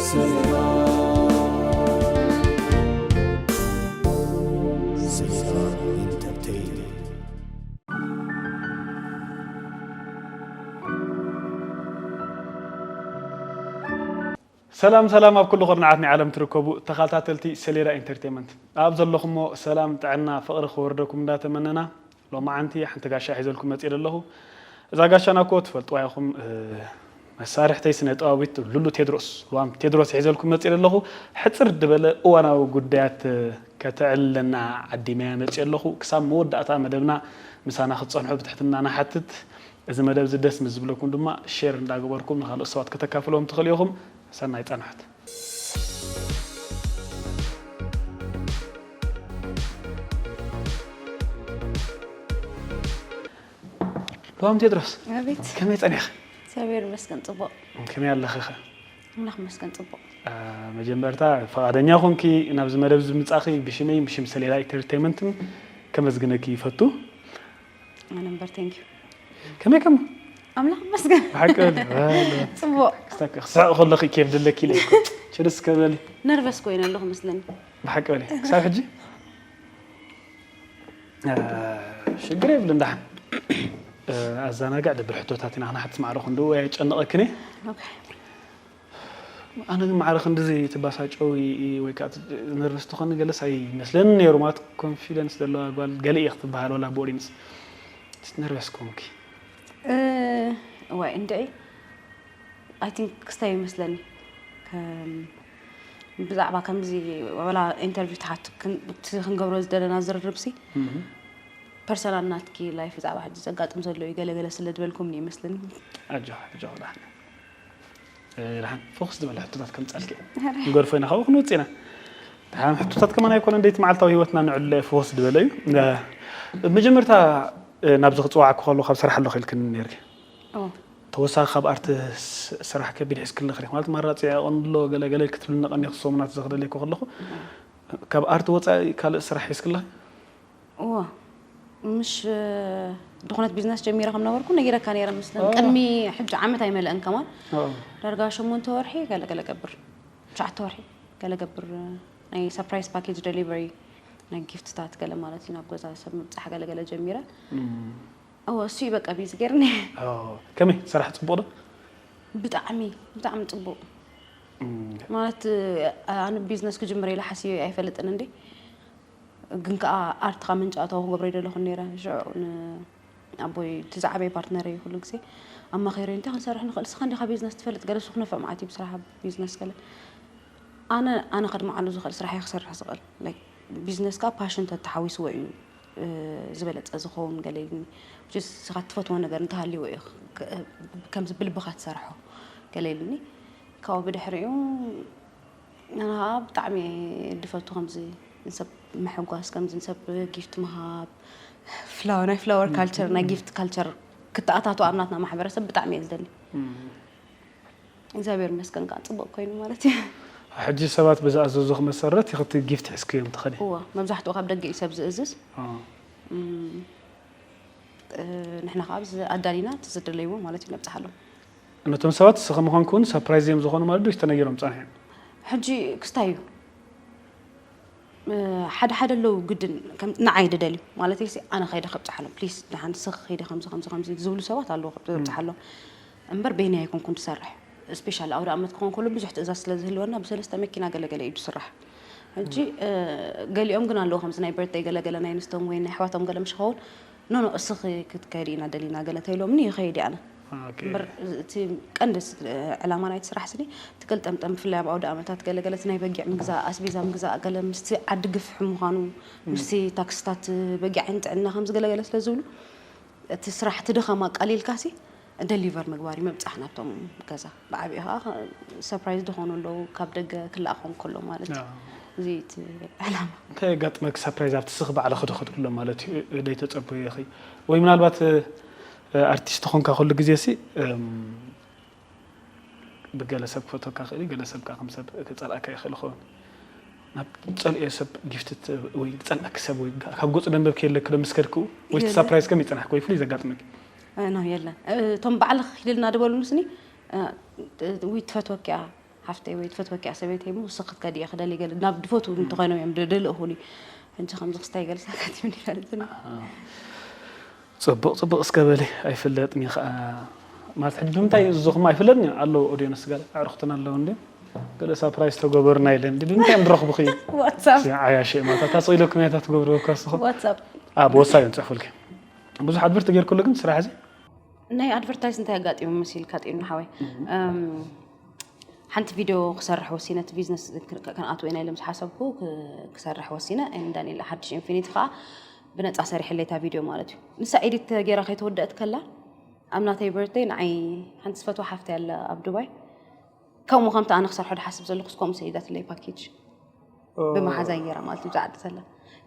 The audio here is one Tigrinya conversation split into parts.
ሰላም፣ ሰላም ኢንተርቴይንመንት። ሰላም ሰላም፣ ኣብ ኩሉ ኩርናዓት ናይ ዓለም ትርከቡ ተኸታተልቲ ሰሌዳ ኢንተርቴይንመንት፣ ኣብ ዘለኹሞ ሰላም፣ ጥዕና፣ ፍቕሪ ክወርደኩም እንዳተመነና፣ ሎማዓንቲ ሓንቲ ጋሻ ሒዘልኩም መፅእ ኣለኹ። እዛ ጋሻና እኮ ትፈልጥዋ ኢኹም፣ እ፣ መሳርሕተይ ስነ ጥበባዊት ሉሉ ቴድሮስ፣ ልዋም ቴድሮስ ሒዘልኩም መፅእ ኣለኹ። ሕፅር ዝበለ እዋናዊ ጉዳያት፣ እ፣ ከተዕልለና ዓዲመያ መፅእ ኣለኹ። ክሳብ መወዳእታ መደብና ምሳና ክትፀንሑ ብትሕትና ንሓትት። እዚ መደብ እዚ ደስ ምስ ዝብለኩም ድማ ሼር እንዳገበርኩም ንኻልኦት ሰባት ከተካፍሎም ትኽእሉ ኢኹም። ሰናይ ፃንሖት። ልዋም ቴድሮስ፣ ኣቤት። ከመይ ጸኒኻ? እግዚኣብሔር ይመስገን ጽቡቕ። ከመይ ኣለኺ ኸ? ኣምላኽ ይመስገን ጽቡቕ። አ፣ መጀመርታ ፈቓደኛ ኾንኪ ናብዚ መደብ እዚ ምጻኺ ብሽመይን ብሽም ሰሌዳ ኢንተርቴይንመንትን ከመስግነኪ ይፈቱ። ኣነ እምበር፣ thank you። ከመይ ከም ኣምላኽ ይመስገን። ብሓቂ በል። ጽቡቕ። ክሳብ ክስሕቕ ከለኺ ኬፍ ደለኪ ኢለ እኮ። ችርስ ከበሊ። ነርቨስ ኮይነ ኣለኹ መስለኒ። ብሓቂ በሊ። ክሳብ ሕጂ? እ፣ ሽግር የብልን ደሓን። እ፣ ኣዘናግዕ ደብል ሕቶታት ኢና ክንሓትት ማዕረ ክንድኡ ኣይጨንቐክን እየ። ኦኬ። ኣነ ግን ማዕረ ክንድዚ ትባሳጨዊ ወይ ከዓ ነርቨስ ትኾኒ ገለስ ኣይመስለኒ ነይሩ። ማለት ኮንፊደንስ ዘለዋ ጓል ገለ እየ ክትበሃል ወላ ብኦዲንስ። ነርቨስ ኮንኪ? እ፣ እዋይ እንድዒ። I think ክስታይ ይመስለኒ። ከም ብዛዕባ ከምዚ ወላ ኢንተርቪው ትሓቱ ክን-፣ እቲ ክንገብሮ ዝደለና ዝርርብሲ እህ። ፐርሰናል ናትኪ ላይፍ ብዛዕባ ሕጂ ዘጋጥም ዘሎ እዩ ገለ ገለ ስለ ዝበልኩም ይመስለኒ። ኣጆ፣ ኣጆ፣ ደሓን። እ፣ ደሓን ፎክስ ዝበለ ሕቶታት ከምጻልኪ። ኧረ። ንገርፎ ኢና ካብኡ ክንወጽእ ኢና። ደሓን ሕቶታት ከማን ኣይኮነን፣ ደይቲ መዓልታዊ ህይወትና ንዕለ ፎክስ ዝበለ እዩ። እ፣ መጀመርታ፣ እ፣ ናብዚ ክጽዋዓኪ ከሎ ካብ ስራሕ ኣለኹ ኢልክኒ ነይርኪ። ኦ። ተወሳኺ ካብ ኣርት ስ-፣ ስራሕ ከቢድ ሒዝክለኺ ዲኺ? ማለት ማራ ጽዒቐን ኣሎ ገለ ገለ ክትብልኒ ቀኒኺ ሰሙናት ዘኽደለይኩ ከለኹ፣ ካብ ኣርት ወጻኢ ካልእ ስራሕ ሒዝክለኺ? እወ፣ ምሽ ድኾነት ቢዝነስ ጀሚረ ከም ነበርኩ ነጊረካ ነይረ መስለን። ኦ። ቅድሚ ሕጂ ዓመት ኣይመልአን ከማን። ኦ። ዳርጋ ሸሞንተ ወርሒ ገለ ገለ ገብር። ትሽዓተ ወርሒ ገለ ገብር። ናይ ሰርፕራይዝ ፓኬጅ ደሊቨሪ፣ ናይ ጊፍትታት ገለ ማለት እዩ፣ ናብ ገዛ ሰብ ምብጻሕ ገለ ገለ ጀሚረ። እም። እወ፣ እሱ እዩ በቃ ቢዚ ጌርኒ። ኦ፣ ከመይ ስራሕ ጽቡቕ ዶ? ብጣዕሚ፣ ብጣዕሚ ጽቡቕ። እም። ማለት፣ ኣነ ቢዝነስ ክጅምር ኢለ ሓሲበ ኣይፈልጥን እንዴ። ግን ከኣ ኣርትኻ ምንጪ ኣታዊ ክገብሮ ይደለኹ ነይረ። ሽዑ ንኣቦይ፣ እቲ ዝዓበየ ፓርትነረይ ኩሉ ግዜ ኣማኺሩኒ፣ "እንታይ ክንሰርሕ ንኽእል? ንስኻ እንዲኻ ቢዝነስ ትፈልጥ?" ገለ እሱ ክነፍዕ መዓት እዩ ብስራሕ ቢዝነስ ገለ። ኣነ፣ ኣነ ከድምዓሉ ዝኽእል ስራሕ እየ ክሰርሕ ዝኽእል። ላይክ፣ ቢዝነስ ከኣ ፓሽን ተተሓዊስዎ እዩ፣ እ፣ ዝበለጸ ዝኸውን ገለ ኢሉኒ። Which is ንስኻ ትፈትዎ ነገር እንተሃልይዎ እዩ ክ-፣ ከምዚ ብልብኻ ትሰርሖ ገለ ኢሉኒ። ካብኡ ብድሕሪኡ ኣነ ኸዓ ብጣዕሚ እየ ድፈቱ ከምዚ ንሰብ ምሕጓስ፣ ከምዚ ንሰብ ጊፍት ምሃብ፣ ፍላወር፣ ናይ ፍላወር ካልቸር፣ ናይ ጊፍት ካልቸር ክተኣታቶ ኣብ ናትና ማሕበረሰብ ብጣዕሚ እየ ዝደሊ። እም። እግዚኣብሔር ይመስገን ከዓ ጽቡቕ ኮይኑ ማለት እዩ። ሕጂ ሰባት ብዝኣዘዙኺ መሰረት ኢኺ እቲ ጊፍት ሒዝክዮም ትኸዲ? እወ፣ መብዛሕትኡ ካብ ደገ እዩ ሰብ ዝእዝዝ። አ። እም፣ እ፣ ንሕና ከዓ ኣብዚ ኣዳሊና እቲ ዝደለይዎ ማለት እዩ ነብጽሓሎም። ነቶም ሰባት ንስኺ ምዃንኪ እውን ሰርፕራይዝ እዮም ዝኾኑ ማለት ድዩ? ተነጊሮም ጸኒሖም? ሕጂ ክስታይ እዩ። እ፣ ሓደ ሓደ ኣለዉ ግድን ከም ንዓይ ድደልዩ ማለት እዩ። ኣነ ከይደ ከብጽሓሎም፣ ፕሊስ፣ ደሓን ንስኺ ከይደ ከምዚ፣ ከምዚ፣ ከምዚ ዝብሉ ሰባት ኣለዉ፣ ከብጽሓሎም። እምበር በይነይ ኣይኮንኩን ዝሰርሕ። ስፔሻሊ ኣውደ ኣመት ክኾን ከሎ ብዙሕ ትእዛዝ ስለ ዝህልወና ብሰለስተ መኪና ገለ ገለ እዩ ዝስራሕ። ሕጂ፣ እ፣ ገሊኦም ግን ኣለዉ ከምዚ ናይ በርትደይ ገለ ገለ ናይ ኣንስቶም ወይ ናይ ኣሕዋቶም ገለ ምሽ ኸውን፣ ኖ፣ ኖ፣ እስኺ ክትከዲ ኢና ደሊና ገለ እንተኢሎምኒ ይኸይድ እየ ኣነ። ኦኬ። እምበር እቲ ቀንዲ ስ-፣ ዕላማ ናይቲ ስራሕ ስኒ ትገልጠምጠም፣ ብፍላይ ኣብ ኣውደ ኣመታት ገለ ገለ እቲ ናይ በጊዕ ምግዛእ፣ ኣስቤዛ ምግዛእ፣ ገለ ምስቲ ዓዲ ግፍሒ ምዃኑ፣ ምስቲ ታክስታት በጊዕ ኣይንጥዕና ከምዚ ገለ ገለ ስለ ዝብሉ፣ እቲ ስራሕ እቲ ድኻም ኣቃሊልካሲ ደሊቨር ምግባር እዩ፣ ምብጻሕ ናብቶም ገዛ። ብዓቢኡ ከዓ ሰርፕራይዝ ድኾኑ ኣለዉ፣ ካብ ደገ ክለኣኾም ከሎ ማለት እዩ። ኣዎ። እዚ እቲ ዕላማ። እንታይ የጋጥመኪ ሰርፕራይዝ ኣብቲ ስኺ ባዕልኺ ትኸድክሎም ማለት እዩ፣ ደይተጸበየኺ? ወይ ምናልባት፣ እ፣ ኣርቲስት ኾንካ ኩሉ ግዜ ሲ፣ እም፣ ብገለ ሰብ ክፈትወካ ይኽእል እዩ፣ ገለ ሰብ ከኣ ከም ሰብ ክጸልኣካ ይኽእል ይኸውን። ናብ ጸልኦ ሰብ ጊፍት ወይ ጸላእኪ ሰብ ወይ ካብ ገጹ ደንበብ ከየለክ ዶ ምስ ከድክኡ ወይ ሳፕራይዝ ከም ይጽናሕክ ወይ ፍሉይ ዘጋጥመክ? ኖ የለን። እቶም ባዕልኽ ኪድልና ድበሉኒ ስኒ ወይ ትፈትወኪያ ሓፍተይ ወይ ትፈትወኪያ ሰበይተይ ሞ ስኽት ከድየ ክደሊ ገለ ናብ ድፈትው እንተኾይኖም እዮም ደልእኹኒ። ሕጂ ከምዚ ክስታይ ገለ ሳካት ይፈልጥኒ። ጽቡቕ ጽቡቕ እስከ በሊ። ኣይፍለጥን እዩ ከዓ ማለት ሕጂ ብምንታይ እዩ ዝኹም ኣይፍለጥን እዩ ኣለዉ። ኦዲየንስ ገለ ኣዕሩኽትና ኣለዉ እንዲ ገለ ሳፕራይዝ ተገበሩና ኢለን እንዲ ብምንታይ እዮም ዝረኽቡኺ? ዋትሳፕ ዓያሸ ማታ ታስቕ ኢለኩም እያ ትገብርዎ እኳ ንስኹም ዋትሳፕ ኣብ ወሳኝ እዮም ጽሑፉልኪ። ብዙሕ ኣድቨርት ጌርኩሉ ግን ስራሕ እዚ ናይ ኣድቨርታይዝ እንታይ ኣጋጢሙ መሲልካ ጤኑ ሓወይ? ሓንቲ ቪድዮ ክሰርሕ ወሲነ እቲ ቢዝነስ ከነኣትዎ ኢና ኢለ ምስ ሓሰብኩ ክሰርሕ ወሲነ። ን ዳንኤል ሓድሽ ኢንፊኒቲ ከዓ ብነፃ ሰሪሕለይ እታ ቪድዮ ማለት እዩ። ንሳ ኤዲት ገይራ ከይተወደእት ከላ ኣብ ናተይ በርትደይ ንዓይ ሓንቲ ዝፈትዋ ሓፍተይ ኣላ ኣብ ዱባይ። ከምኡ ከምቲ ኣነ ክሰርሖ ድሓስብ ዘለኹስ ከምኡ ሰዲዳትለይ ፓኬጅ ብመሓዛይ ገይራ ማለት እዩ። ብዛዕዲ ዘላ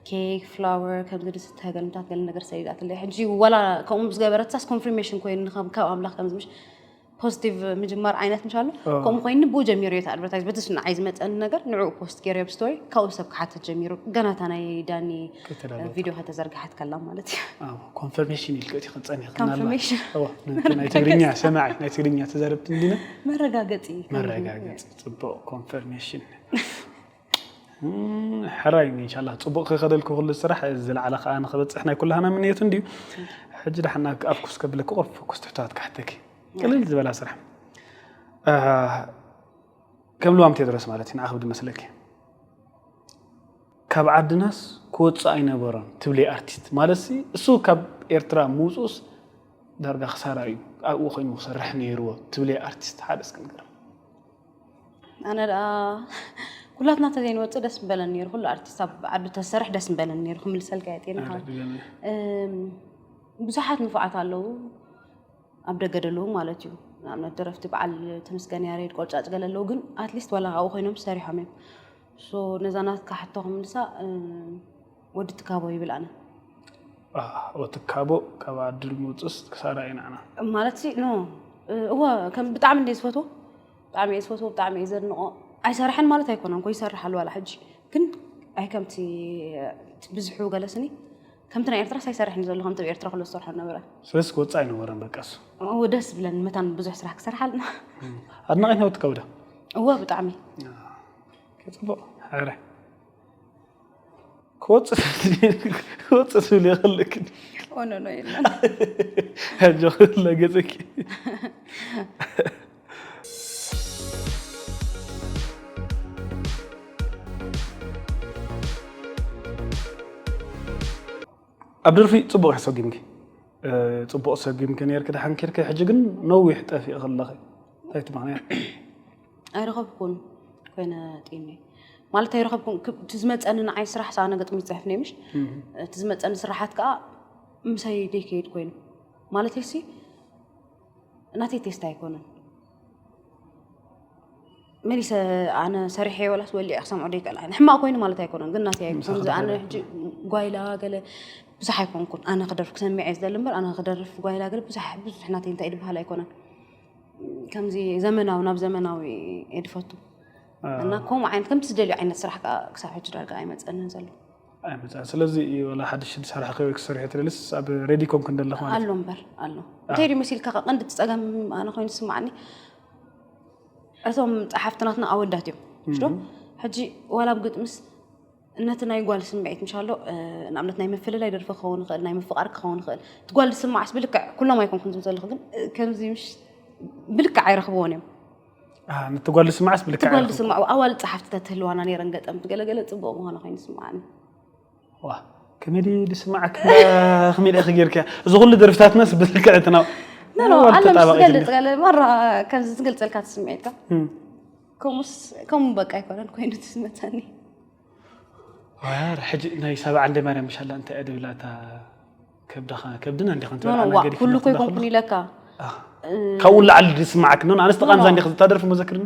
ኬክ ፍላወር ከምዚ ድስተ ገልምታት ገለ ነገር ሰዲዳትለይ። ሕጂ ዋላ ከምኡ ዝገበረትሳስ ኮንፊርሜሽን ኮይኑ ካብ ኣምላኽ ከምዚ ምሽ ፖዚቲቭ ምጅማር ዓይነት ምሽ ኣሎ። ከምኡ ኮይኑ ብኡ ጀሚሩ እዩ ኣድቨርታይዝ በቲ ንዓይ ዝመፀኒ ነገር ንዕኡ ፖስት ገይረ ኣብ ስቶሪ ካብኡ ሰብ ክሓተት ጀሚሩ። ገና እታ ናይ ዳኒ ቪድዮ ከተዘርግሓት ከላ ማለት እዩ። ኮንፈርሜሽን ኢልክ እቲ ክፀኒሕ ኮንፈርሜሽን ናይ ትግርኛ ሰማዒ ናይ ትግርኛ ተዛረብቲ እንዲና መረጋገፂ መረጋገፂ ጽቡቕ ኮንፈርሜሽን ሕራይ ኢንሻላ ጽቡቕ ከኸደልኩ ኩሉ ስራሕ ዝለዓለ ከዓ ንክበፅሕ ናይ ኩላህና ምንየት እንድዩ። ሕጂ ዳሕና ኣብ ኩስ ከብለክ ቁርፍ ኩስ ትሕታት ካሕተኪ ቅልል ዝበላ ስራሕ ከም ልዋም ቴድሮስ ማለት እዩ ንዓኽ ብድመስለኪ ካብ ዓድናስ ክወፅእ ኣይነበሮን ትብሊ ኣርቲስት ማለት እሱ ካብ ኤርትራ ምውፅኡስ ዳርጋ ክሳራ እዩ ኣብኡ ኮይኑ ክሰርሕ ነይርዎ ትብሊ ኣርቲስት ሓደ እስክንገር ኣነ ደኣ ኩላትና ተዘይንወፅእ ደስ ምበለን ነይሩ። ኩሉ ኣርቲስት ኣብ ዓዱ ተሰርሕ ደስ ምበለን ነይሩ። ክምልሰልካ እየ ጤና ሓወይ። እም፣ ብዙሓት ንፉዓት ኣለዉ ኣብ ደገ ደለዉ ማለት እዩ። ንኣብነት ደረፍቲ በዓል ተመስገን ያሬድ ቆርጫጭ ገለ ኣለዉ፣ ግን ኣትሊስት ዋላ ኣብኡ ኮይኖም ሰሪሖም እዮም። ሶ ነዛ ናትካ ሕቶ ክምልሳ እም፣ ወዲ ትካቦ ይብል ኣነ። ወትካቦ ካብ ዓዲ ምውፅስ ክሳራ ኢና ንዓና ማለት ሲ ኖ እወ ከም ብጣዕሚ እንደ ዝፈትዎ ብጣዕሚ እየ ዝፈትዎ ብጣዕሚ እየ ዘድንቆ። ኣይሰርሐን ማለት ኣይኮነን ኮ ይሰርሕ ኣሎ ዋላ ሕጂ ግን ኣይ ከምቲ እቲ ብዝሑ ገለስኒ ከምቲ ናይ ኤርትራስ ኣይሰርሕን ዘሎ ከምቲ ኣብ ኤርትራ ኩሎ ዝሰርሖ ነበረ። ስለዚ ክወፅእ ኣይነበረን በቃ እሱ እወ ደስ ዝብለኒ መታን ብዙሕ ስራሕ ክሰርሕ ኣለና። ኣድናቂት ነው ትከብዳ እወ ብጣዕሚ ጽቡቅ ሕረ ክወፅእ ክወፅእ ትብል የኽልክን ኦኖ ነው የለን ሕጂ ክለ ገፅኪ ኣብ ደርፊ ጽቡቕ ኢኺ ሰጒምኪ። ጽቡቕ ሰጒምኪ ኔርኪ፣ ደሓን ኬድኪ። ሕጂ ግን ነዊሕ ጠፊእኺ ኣለኺ። እንታይ እቲ ምኽንያት? ኣይረኸብኩን ኮይነ ጢኒ ማለት ኣይረኸብኩን። ክ- እቲ ዝመፀኒ ንዓይ ስራሕ ሰኣነ ግጥሚ ዝፅሕፍ ነይ ምሽ እቲ ዝመፀኒ ስራሓት ከዓ ምሳይ ደይከይድ ኮይኑ ማለት ሲ ናተይ ቴስት ኣይኮነን። መሊሰ ኣነ ሰሪሐ ወላስ ወሊዐ ክሰምዖ ደይክእል ሕማቅ ኮይኑ ማለት ኣይኮነን ግን ናተይ ኣይኮን ኣነ ሕጂ ጓይላ ገለ ብዙሕ ኣይኮንኩን ኣነ ክደርፍ ክሰሚዐ ዝደሊ እምበር ኣነ ክደርፍ ጓይላ ገለ ብዙሕ ብዙሕ ናተይ እንታይ ድበሃል ኣይኮነን። ከምዚ ዘመናዊ ናብ ዘመናዊ የድፈቱ እና ከምኡ ዓይነት ከምቲ ዝደልዩ ዓይነት ስራሕ ከዓ ክሳብ ሕጂ ዳርጋ ኣይመፀንን ዘሎ። ኣይመፅኣ ስለዚ ወላ ሓድሽ ዝሰርሐ ከበይ ክሰርሕ ትደልስ ኣብ ሬዲ ኮንክ እንደለኽ ማለት ኣሎ እምበር ኣሎ እንታይ ድዩ መሲልካ ቀንዲ እቲ ፀገም ኣነ ኮይኑ ዝስማዓኒ እቶም ፀሓፍትናትና ኣወዳት እዮም ሽዶ ሕጂ ዋላ ብግጥምስ ነቲ ናይ ጓል ስምዒት ምሻሎ ንኣብነት ናይ ምፍልላይ ደርፊ ክኸውን ይኽእል ናይ ምፍቃር ክኸውን ይኽእል እቲ ጓል ዝስማዓስ ብልክዕ ኩሎም ኣይኮንኩን ዝብል ዘለኹ ግን ከምዚ ምሽ ብልክዕ ኣይረኽብዎን እዮም ነቲ ጓል ዝስማዓስ ብልክዕ ጓል ዝስማዕ ኣዋል ፀሓፍቲ ተትህልዋና ነይረን ገጠምቲ ገለገለ ፅቡቅ ምኾነ ኮይኑ ዝስማዓኒ ዋ ከመይ ድዩ ዝስማዓካ ከመይ ድዩ ጌርካ እዚ ኩሉ ደርፍታትናስ ብልክዕ እትና ኖ ኣለ ምስ ትገልፅ ገለ ማራ ከምዚ ዝገልፀልካ ትስምዒትካ ከምኡስ ከምኡ በቃ ኣይኮነን ኮይኑ ትስመተኒ ሕጂ ናይ ሳባ ዓንደ ማርያም ምሻላ እንታይ እያ ድብላታ ከብድኻ ከብድና እንዲኻ ኖ ኖ ዋ ኩሉ እኮ ይኮንኩን ኢለካ ካብኡ ላዕሊ ዝስማዓክ ኖ ኣነስ ተቓንዛ እንዲኻ ዝታደርፊ መዘክርኒ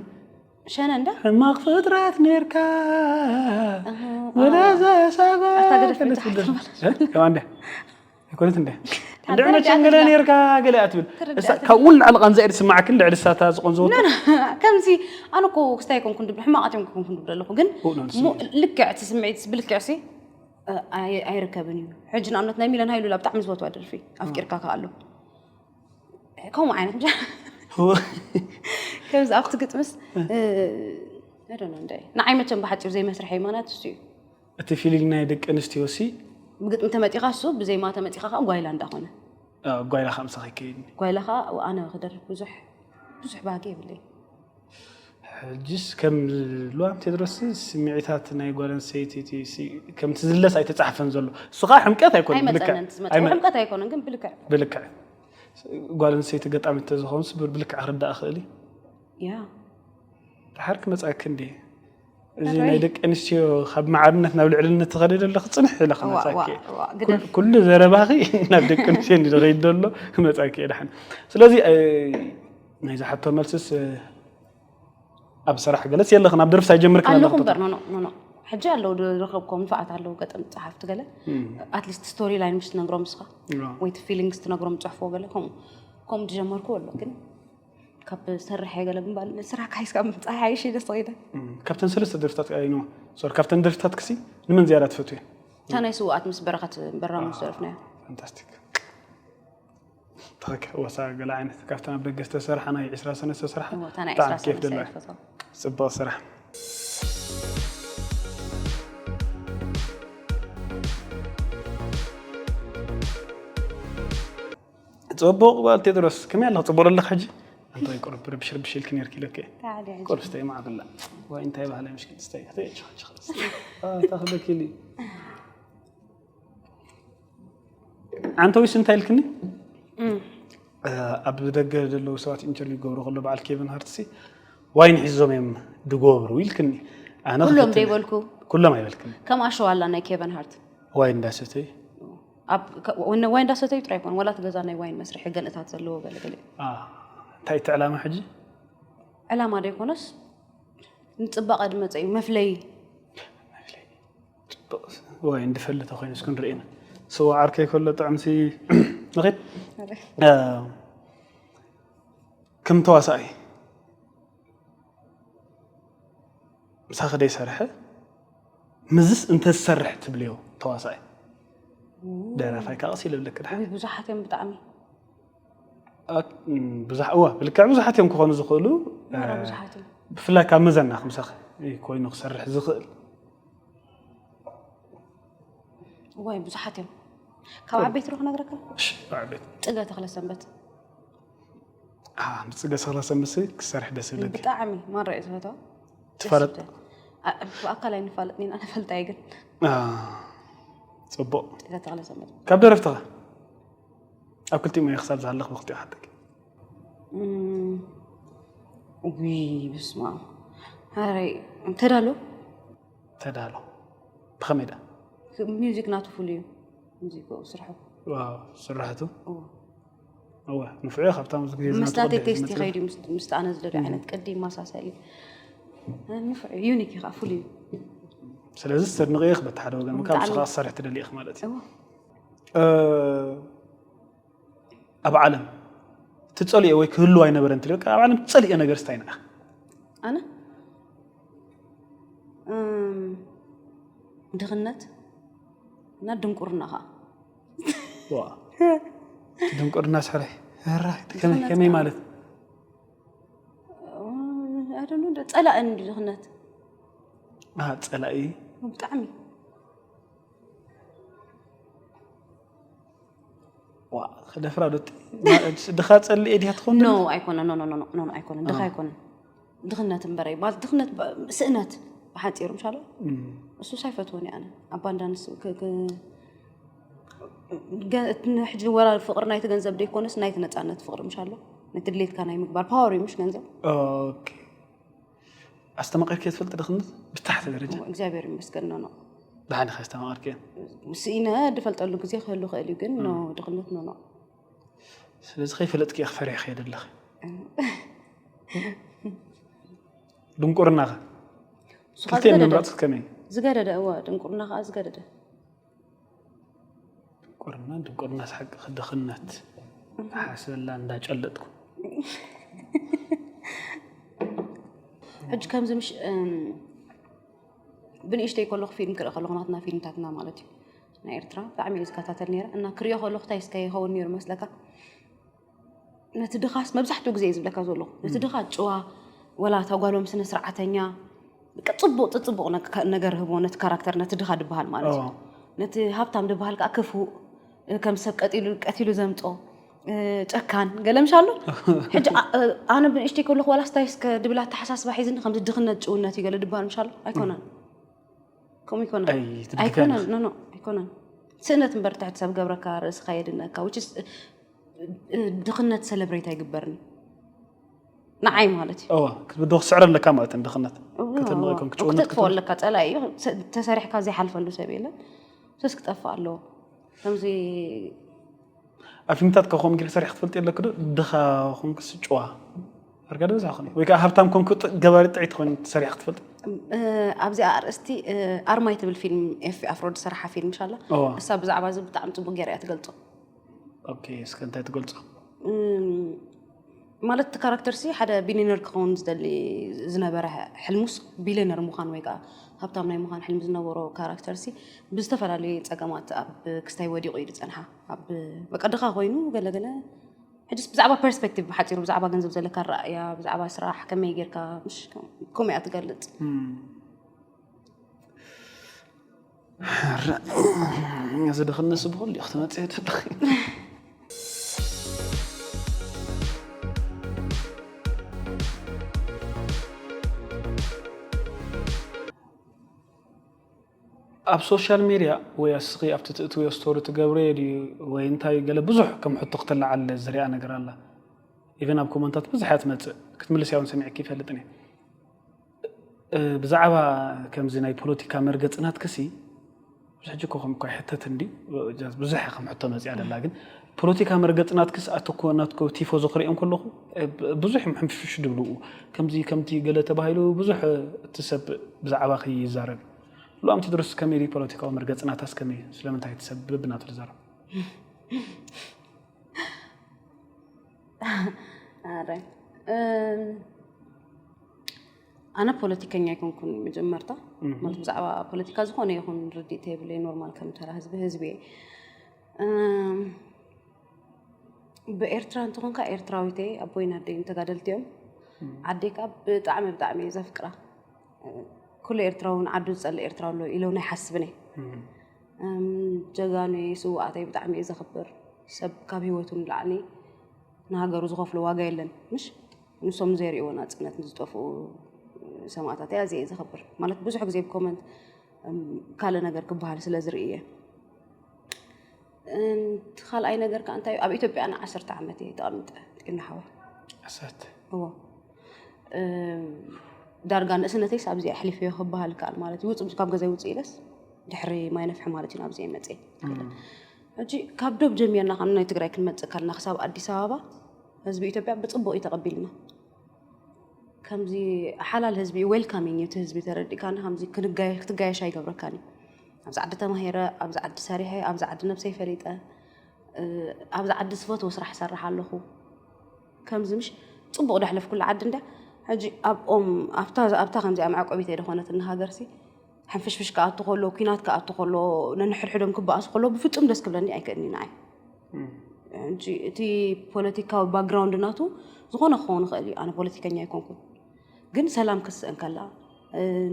ሸነ እንዳ ሕማቕ ፍጥረት ኔርካ ወደ ዘሳጓ ኣታ ገደፍ ብታሕቲ ከማ እንደ ኣይኮነት እንደ እንድዒ መቸም ገለ ነርካ ገለ ኣትብል። እሳ ካብኡ ንላዕሊ ቃንዛ እየ ዝስማዓክን ልዕሊ እሳታ ዝቆንዘወቶ። ከምዚ ኣነ እኮ ክስታይ ኣይኮንኩን ድብል ሕማቕ ኣትዮም ክኮንኩን ድብል ኣለኹ ግን ልክዕ እቲ ስምዒት ብልክዕ ሲ ኣይርከብን እዩ። ሕጂ ንኣብነት ናይ ሚለን ሃይሉላ ብጣዕሚ ዝፈትዋ ደርፊ ኣፍቂርካ ከኣሎ ከምኡ ዓይነት ከምዚ ኣብቲ ግጥምስ ንዓይ መቸም ብሓፂሩ ዘይመስርሐ ይማናት እሱ እዩ። እቲ ፊሊንግ ናይ ደቂ ኣንስትዮ ሲ ብግጥሚ ተመጢኻ እሱ ብዜማ ተመጢኻ ከዓ ጓይላ እንዳኾነ ጓይላ ከዓ ምሳኺ ይከይድኒ። ጓይላ ከዓ ኣነ ክደርፍ ብዙሕ ብዙሕ ባህጊ የብለይ። ሕጅስ ከም ልዋም ቴድሮስ ስምዒታት ናይ ጓል ኣንስተይቲ ከምቲ ዝለስ ኣይተፃሕፈን ዘሎ እሱ ከዓ ሕምቀት ኣይኮነን። ብልክዕ ኣይመፀነን ትመፅእ ሕምቀት ኣይኮነን ግን ብልክዕ ብልክዕ ጓል ኣንስተይቲ ገጣሚት ተዝኾንስ ብልክዕ ክርዳእ ክእል እዩ። ያ ድሓር ክመፃኪ እንዲ እዚ ናይ ደቂ ኣንስትዮ ካብ ማዕርነት ናብ ልዕልነት ትኸደ ዘለኺ ፅንሕ ኢለ ክመፃኪ ኩሉ ዘረባኺ ናብ ደቂ ኣንስትዮ እንዲ ዝኸይድ ዘሎ ክመፃኪ ድሓን። ስለዚ ናይ ዝሓቶ መልስስ ኣብ ስራሕ ገለስ የለኽን ኣብ ደርፍስ ኣይጀምርክን ኣለኹ ኣለኹ። እምበር ኖ ኖ ኖ ኖ ሕጂ ኣለዉ ዝረኸብኮም ንፋዓት ኣለዉ ገጠም ጸሓፍቲ ገለ ኣትሊስት ስቶሪ ላይን ምሽ ትነግሮም ንስኻ ወይ እቲ ፊሊንግስ ትነግሮም ጽሕፎ ገለ ከምኡ ከምኡ ዝጀመርኩ ኣሎ ግን ካብ ሰርሐ ገለ ብምባል ስራሕ ካይስካ ምምጻእ ሓይሽ ኢለ ስኺደ ካብተን ሰለስተ ደርፍታት ኣይኖ ሶሪ ካብተን ደርፍታት ክሲ ንመን ዝያዳ ትፈትዮ? እታ ናይ ስውኣት ምስ በረኸት በራሙ ዝደረፍናዮ። ፋንታስቲክ ተኸኪ ወሳ ገለ ዓይነት ካብተን ኣብ ደገ ዝተሰርሓ ናይ ዕስራ ሰነ ዝተሰርሓ እዎ፣ እታ ናይ ብጣዕሚ ዕስራ ኬፍ ሰነ ደላ። ሳይት ፈትዋ። ጽቡቕ ስራሕ። ጽቡቕ ጓል ቴድሮስ ከመይ ኣለኽ ጽቡቕ ኣለኽ ሕጂ? እንታይ ቁሩብ ርብሽ ርብሽ ኢልክ ነርኪ ኢለክ እየ። ታዲያ ሕጂ ቁሩብ ስተይ ማዕብላ ወይ እንታይ ባህላይ ምሽኪን ስተይ ስተይ ቸኸ ቸኸ ስተይ ኣታ ክበኪሊ ኣንተ ወይስ እንታይ ኢልክኒ? ኣብ ደገ ዘለዉ ሰባት ኢንተርቪው ይገብሩ ከሎ በዓል ኬቨን ሃርትሲ ዋይን ሒዞም እዮም ድገብሩ ኢልክኒ። ኣነ ኩሎም ክፍትን- ዘይበልኩ ኩሎም ኣይበልክን። ከም ኣሸዋ ኣላ ናይ ኬቨን ሃርት ዋይን እንዳሰተዩ ኣብ ከ- ወነ- ዋይን እንዳሰተዩ ጥራይ ይኮን ዋላ እቲ ገዛ ናይ ዋይን መስርሒ ገንእታት ዘለዎ ገለገለ እዩ። አ፣ እንታይ እቲ ዕላማ ሕጂ? ዕላማ ዶ ይኮነስ ንፅባቐ ድመፀ እዩ መፍለይ። ወይ እንድፈሊ ተኮይኑ እስኩ ንርእና ስዋ ዓርከይ ከሎ ጥዕምሲ ንኺድ ከም ተዋሳኣይ ምሳኺ ደይ ሰርሐ ምዝስ እንተ ዝሰርሕ ትብልዮ ተዋሳኣይ ደራፋይ ካቕስ ይለብለክ ድሓ ብዙሓት እዮም ብጣዕሚ ብዙሕ እወ ብልክዕ ብዙሓት እዮም ክኾኑ ዝኽእሉ ብዙሓት እዮም ብፍላይ ካብ መዘና ክምሳኺ ኮይኑ ክሰርሕ ዝኽእል እዋይ ብዙሓት እዮም ካብ ዓበይቲ ዶ ክነግረካ እሺ ዓበይቲ ፅገ ተኽለ ሰንበት ንፅገ ተኽለ ሰንበት ክሰርሕ ደስ ይብለክ ብጣዕሚ ማራ እዩ ዝፈትዋ ትፋለጥ ብኣካል ኣይንፋለጥ ኢና ነፈልጣ እዩ ግን ፅቡቕ ፅገ ተኽለ ሰንበት ካብ ደረፍትኻ ኣብ ክልቲኡ ሞያ ክሳብ ዝሃለኽ ብክልቲኡ ሓተኪ ዊ ብስማ ሃረይ ተዳሎ ተዳሎ ብኸመይ ዳ ሚዚክ ናቱ ፍሉ እዩ ሙዚክ ስርሑ ስራሕቱ እወ ንፍዑ ካብታ ምስ ግዜ ምስላተይ ቴስቲ ከይዱ ምስቲ ኣነ ዝደልዮ ዓይነት ቅዲ ይመሳሰል እዩ ንፍዑ ዩኒክ እዩ ከዓ ፍሉ እዩ ስለዚ ስተድንቕዮ በቲ ሓደ ወገን ካብ ንስኻ ክሰርሕ ትደሊ ኢኽ ማለት እዩ ኣብ ዓለም ትጸልዮ ወይ ክህልው ኣይነበረን ትልዮ ኣብ ዓለም ትጸልዮ ነገር ስታይ ንዓኻ ኣነ ድኽነት እና ድንቁርና ከዓ ድንቁርና ስሕሪ ከመይ ማለት ጸላእን ድኽነት ጸላኢ ብጣዕሚ ክደፍራ ዶ ድኻ ጸልእ ድያ ትኾን ኖ ኣይኮነ ኖ ኖ ኖ ኣይኮነ ድኻ ኣይኮነ ድኽነት እምበረይ ማለት ድኽነት ስእነት ብሓፂሩ ምሻሎ እሱ ሳይፈትወን ኣነ ኣባንዳንስ ሕጂ ወላ ፍቅሪ ናይቲ ገንዘብ ደይኮነስ ናይቲ ነፃነት ፍቅሪ ምሻሎ ነቲ ድሌትካ ናይ ምግባር ፓወር እዩ ምሽ ገንዘብ ኣስተማቂርክዮ ትፈልጢ ድኽነት ብታሕቲ ደረጃ እግዚኣብሔር ይመስገን ኖ ኖ ብሓደ ከ ኣስተማቂርክዮ ስኢነ ድፈልጠሉ ግዜ ክህሉ ክእል እዩ ግን ኖ ድኽነት ኖ ኖ ስለዚ ከይፈለጥክዮ ክፈሪሕክዮ ዘለኺ ድንቁርና ከ ክልቲኤን ምምራፅ ከመይ ዝገደደ እወ ድንቁርና ከዓ ዝገደደ ድንቁርና ድንቁርና ሓቂ ድኽነት ሓስበላ እንዳጨለጥኩ ሕጂ ከምዚ ምሽ እም፣ ብንእሽተይ ከለኹ ፊልም ክርኢ ከለኹ ናትና ፊልምታትና ማለት እዩ ናይ ኤርትራ ብጣዕሚ እየ ዝከታተል ነይረ እና ክሪኦ ከለኹ እንታይ እስከ ይኸውን ነይሩ መስለካ ነቲ ድኻስ መብዛሕትኡ ግዜ እዩ ዝብለካ ዘለኹ ነቲ ድኻ ጭዋ ወላ እታ ጓሎም ስነ ስርዓተኛ በቃ ፅቡቅ ፅቡቅ ነገር ህቦ ነቲ ካራክተር ነቲ ድኻ ድበሃል ማለት እዩ ነቲ ሃብታም ድበሃል ከዓ ክፉእ ከም ሰብ ቀጢሉ ቀቲሉ ዘምፆ ጨካን ገለ ምሻሎ ሕጂ ኣነ ብንእሽተይ ከለኹ ዋላ ስታይ እስከ ድብል ኣተሓሳስባ ሒዝኒ ከምዚ ድኽነት ጭውነት እዩ ገለ ድበሃል ምሻሎ ኣይኮነን ከምኡ ይኮነን ኣይኮነን ኖ ኖ ኣይኮነን ስእነት እምበር ትሕቲ ሰብ ገብረካ ርእስኻ የድነካ ድኽነት ሰለብሬት ኣይግበርን ንዓይ ማለት እዩ ክትብዶ ክስዕረ ኣለካ ማለት ድኽነት ክትንቕ ከም ክጭውነት ክትጥፍኦ ኣለካ ፀላኢ እዩ ተሰሪሕካ ዘይሓልፈሉ ሰብ የለን ሱስ ክጠፍእ ኣለዎ ከምዚ ኣብ ፊልምታት ከ ከምኡ ጌርካ ሰሪሕ ክትፈልጥ የለክ ዶ ድኻ ኮንክስ ጭዋ ኣርጋ ዶ ዝኮነ ወይ ከዓ ሃብታም ኮንኩ ገባሪ ጥዒት ኮይኑ ሰሪሕ ክትፈልጥ ኣብዚኣ ኣርእስቲ ኣርማይ ትብል ፊልም ኤፊ ኣፍሮ ዝሰራሓ ፊልም ሻላ እሳ ብዛዕባ እዚ ብጣዕሚ ፅቡቅ ገይራ እያ ትገልፆ እስከ እንታይ ትገልፆ ማለት እቲ ካራክተር ሲ ሓደ ቢሊነር ክኸውን ዝደሊ ዝነበረ ሕልሙስ ቢሊነር ምዃን ወይ ከዓ ሃብታም ናይ ምዃን ሕልሚ ዝነበሮ ካራክተር ሲ ብዝተፈላለዩ ፀገማት ኣብ ክስታይ ወዲቑ እዩ ዝፀንሓ ኣብ በቃ ድኻ ኮይኑ ገለገለ ሕጅስ ብዛዕባ ፐርስፔክቲቭ ብሓፂሩ ብዛዕባ ገንዘብ ዘለካ ራእያ ብዛዕባ ስራሕ ከመይ ጌርካ ምሽ ከምኡ እያ ትገልፅ እዚ ድኽነስ ብኹሉ እዩ ክትመፅእ ትብለኺ ኣብ ሶሻል ሜድያ ወይ ኣስኺ ኣብቲ ትእትውዮ ስቶሪ ትገብረዮ ድዩ ወይ እንታይ ገለ ብዙሕ ከም ሕቶ ክተለዓለ ዝሪኣ ነገር ኣላ ኢቨን ኣብ ኮመንታት ብዙሕ እያ ትመፅእ ክትምልስ ያውን ሰሚዕኪ ይፈልጥን እየ ብዛዕባ ከምዚ ናይ ፖለቲካ መርገጽ ናትክሲ ሕጂ እኮ ከም እኳ ይሕተት እንዲ ብዙሕ ከም ሕቶ መጽያ ደላ ግን ፖለቲካ መርገጽ ናትክስ ኣተኮ ናትኮ ቲፎ ዝኽሪኦም ከለኹ ብዙሕ ሕምፍሽ ድብልኡ ከምዚ ከምቲ ገለ ተባሂሉ ብዙሕ እቲ ሰብ ብዛዕባ ይዛረብ ሉኣም ቴድሮስ ከመይ ፖለቲካዊ መርገጽ ናታስ ከመይ ስለምንታይ እቲ ሰብ ብብናቱ ዝዛረብ ኣረ ኣነ ፖለቲከኛ ኣይኮንኩን መጀመርታ ማለት ብዛዕባ ፖለቲካ ዝኾነ ይኹን ርድኢት የብለይ ኖርማል ከም ተራ ህዝቢ ህዝቢ እየ ብኤርትራ እንተኾንካ ኤርትራዊት እየ ኣቦይን ኣደይን ተጋደልቲ እዮም ዓደይ ከዓ ብጣዕሚ ብጣዕሚ እየ ዘፍቅራ ኩሉ ኤርትራዊ ንዓዱ ዝፀልእ ኤርትራዊ ኣሎ ኢለ እውን ኣይሓስብን እየ ጀጋኑይ ስውኣተይ ብጣዕሚ እየ ዘኽብር ሰብ ካብ ህይወቱ ንላዕሊ ንሃገሩ ዝኸፍሎ ዋጋ የለን ምሽ ንሶም ዘይርእይዎ ናፅነት ንዝጠፍኡ ሰማእታት እያ እዚየ ዘኽብር ማለት ብዙሕ ግዜ ብኮመንት ካልእ ነገር ክበሃል ስለ ዝርኢ እየ እቲ ካልኣይ ነገር ከዓ እንታይ ኣብ ኢትዮጵያ ን ዓሰርተ ዓመት እየ ተቐሚጠ ጤና ሓወይ ዓሰርተ እዎ ዳርጋ ንእስነተይስ ኣብዚኣ ኣሕሊፈዮ ክበሃል ይከኣል ማለት እዩ ውፅእ ካብ ገዛይ ውፅእ ኢለስ ድሕሪ ማይ ነፍሒ ማለት እዩ ናብዚኣ መፅየ ሕጂ ካብ ዶብ ጀሚርና ከ ናይ ትግራይ ክንመፅእ ከለና ክሳብ ኣዲስ ኣበባ ህዝቢ ኢትዮጵያ ብፅቡቅ እዩ ተቐቢልና ከምዚ ሓላል ህዝቢ ዌልካሚንግ እዩ እቲ ህዝቢ ተረዲእካ ከምዚ ክትጋየሽ ኣይገብረካን እዩ ኣብዚ ዓዲ ተማሂረ ኣብዚ ዓዲ ሰሪሐ ኣብዚ ዓዲ ነብሰይ ፈሊጠ ኣብዚ ዓዲ ዝፈትዎ ስራሕ ይሰርሕ ኣለኹ ከምዚ ምሽ ፅቡቅ ደሕለፍኩሉ ዓዲ እንዳ ሕጂ ኣብኦም ኣብታ ኣብታ ከምዚኣ መዕቆቢተይ ዝኾነትና ሃገርሲ ሕንፍሽፍሽ ክኣቱ ከሎ ኲናት ክኣቱ ከሎ ነንሕድሕዶም ክበኣሱ ከሎ ብፍፁም ደስ ክብለኒ ኣይክእልኒ ንዓይ ሕጂ እቲ ፖለቲካዊ ባክግራውንድ ናቱ ዝኾነ ክኸውን ይኽእል እዩ ኣነ ፖለቲከኛ ኣይኮንኩን ግን ሰላም ክትስእን ከላ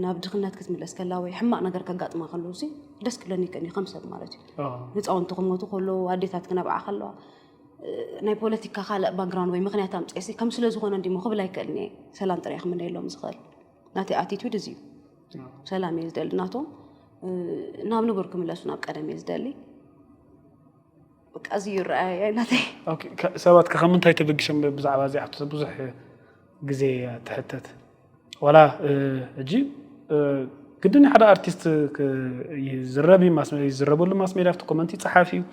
ናብ ድኽነት ክትምለስ ከላ ወይ ሕማቕ ነገር ከጋጥማ ከለዉ ሲ ደስ ክብለኒ ይክእል እዩ ከም ሰብ ማለት እዩ ህፃውንቲ ክሞቱ ከለዉ ኣዴታት ክነብዓ ከለዋ ናይ ፖለቲካ ካልእ ባክግራውንድ ወይ ምክንያት ኣምፅኤሲ ከም ስለ ዝኾነ እንዲሞ ክብል ኣይክእልን እየ ሰላም ጥራይ ክምነየሎም ዝኽእል ናተይ ኣቲቱድ እዚ እዩ ሰላም እየ ዝደሊ ናቶም ናብ ንቡር ክምለሱ ናብ ቀደም እየ ዝደሊ በቃ እዚ እዩ ረኣየ ናተይ ሰባት ከ ካብ ምንታይ ተበጊሶም ብዛዕባ እዚ ሕቶ ብዙሕ ግዜ ትሕተት ዋላ ሕጂ ግድን ሓደ ኣርቲስት ይዝረብ ይዝረበሉ ማስ ሜድያ ኣብቲ ኮመንት ይፀሓፍ እዩ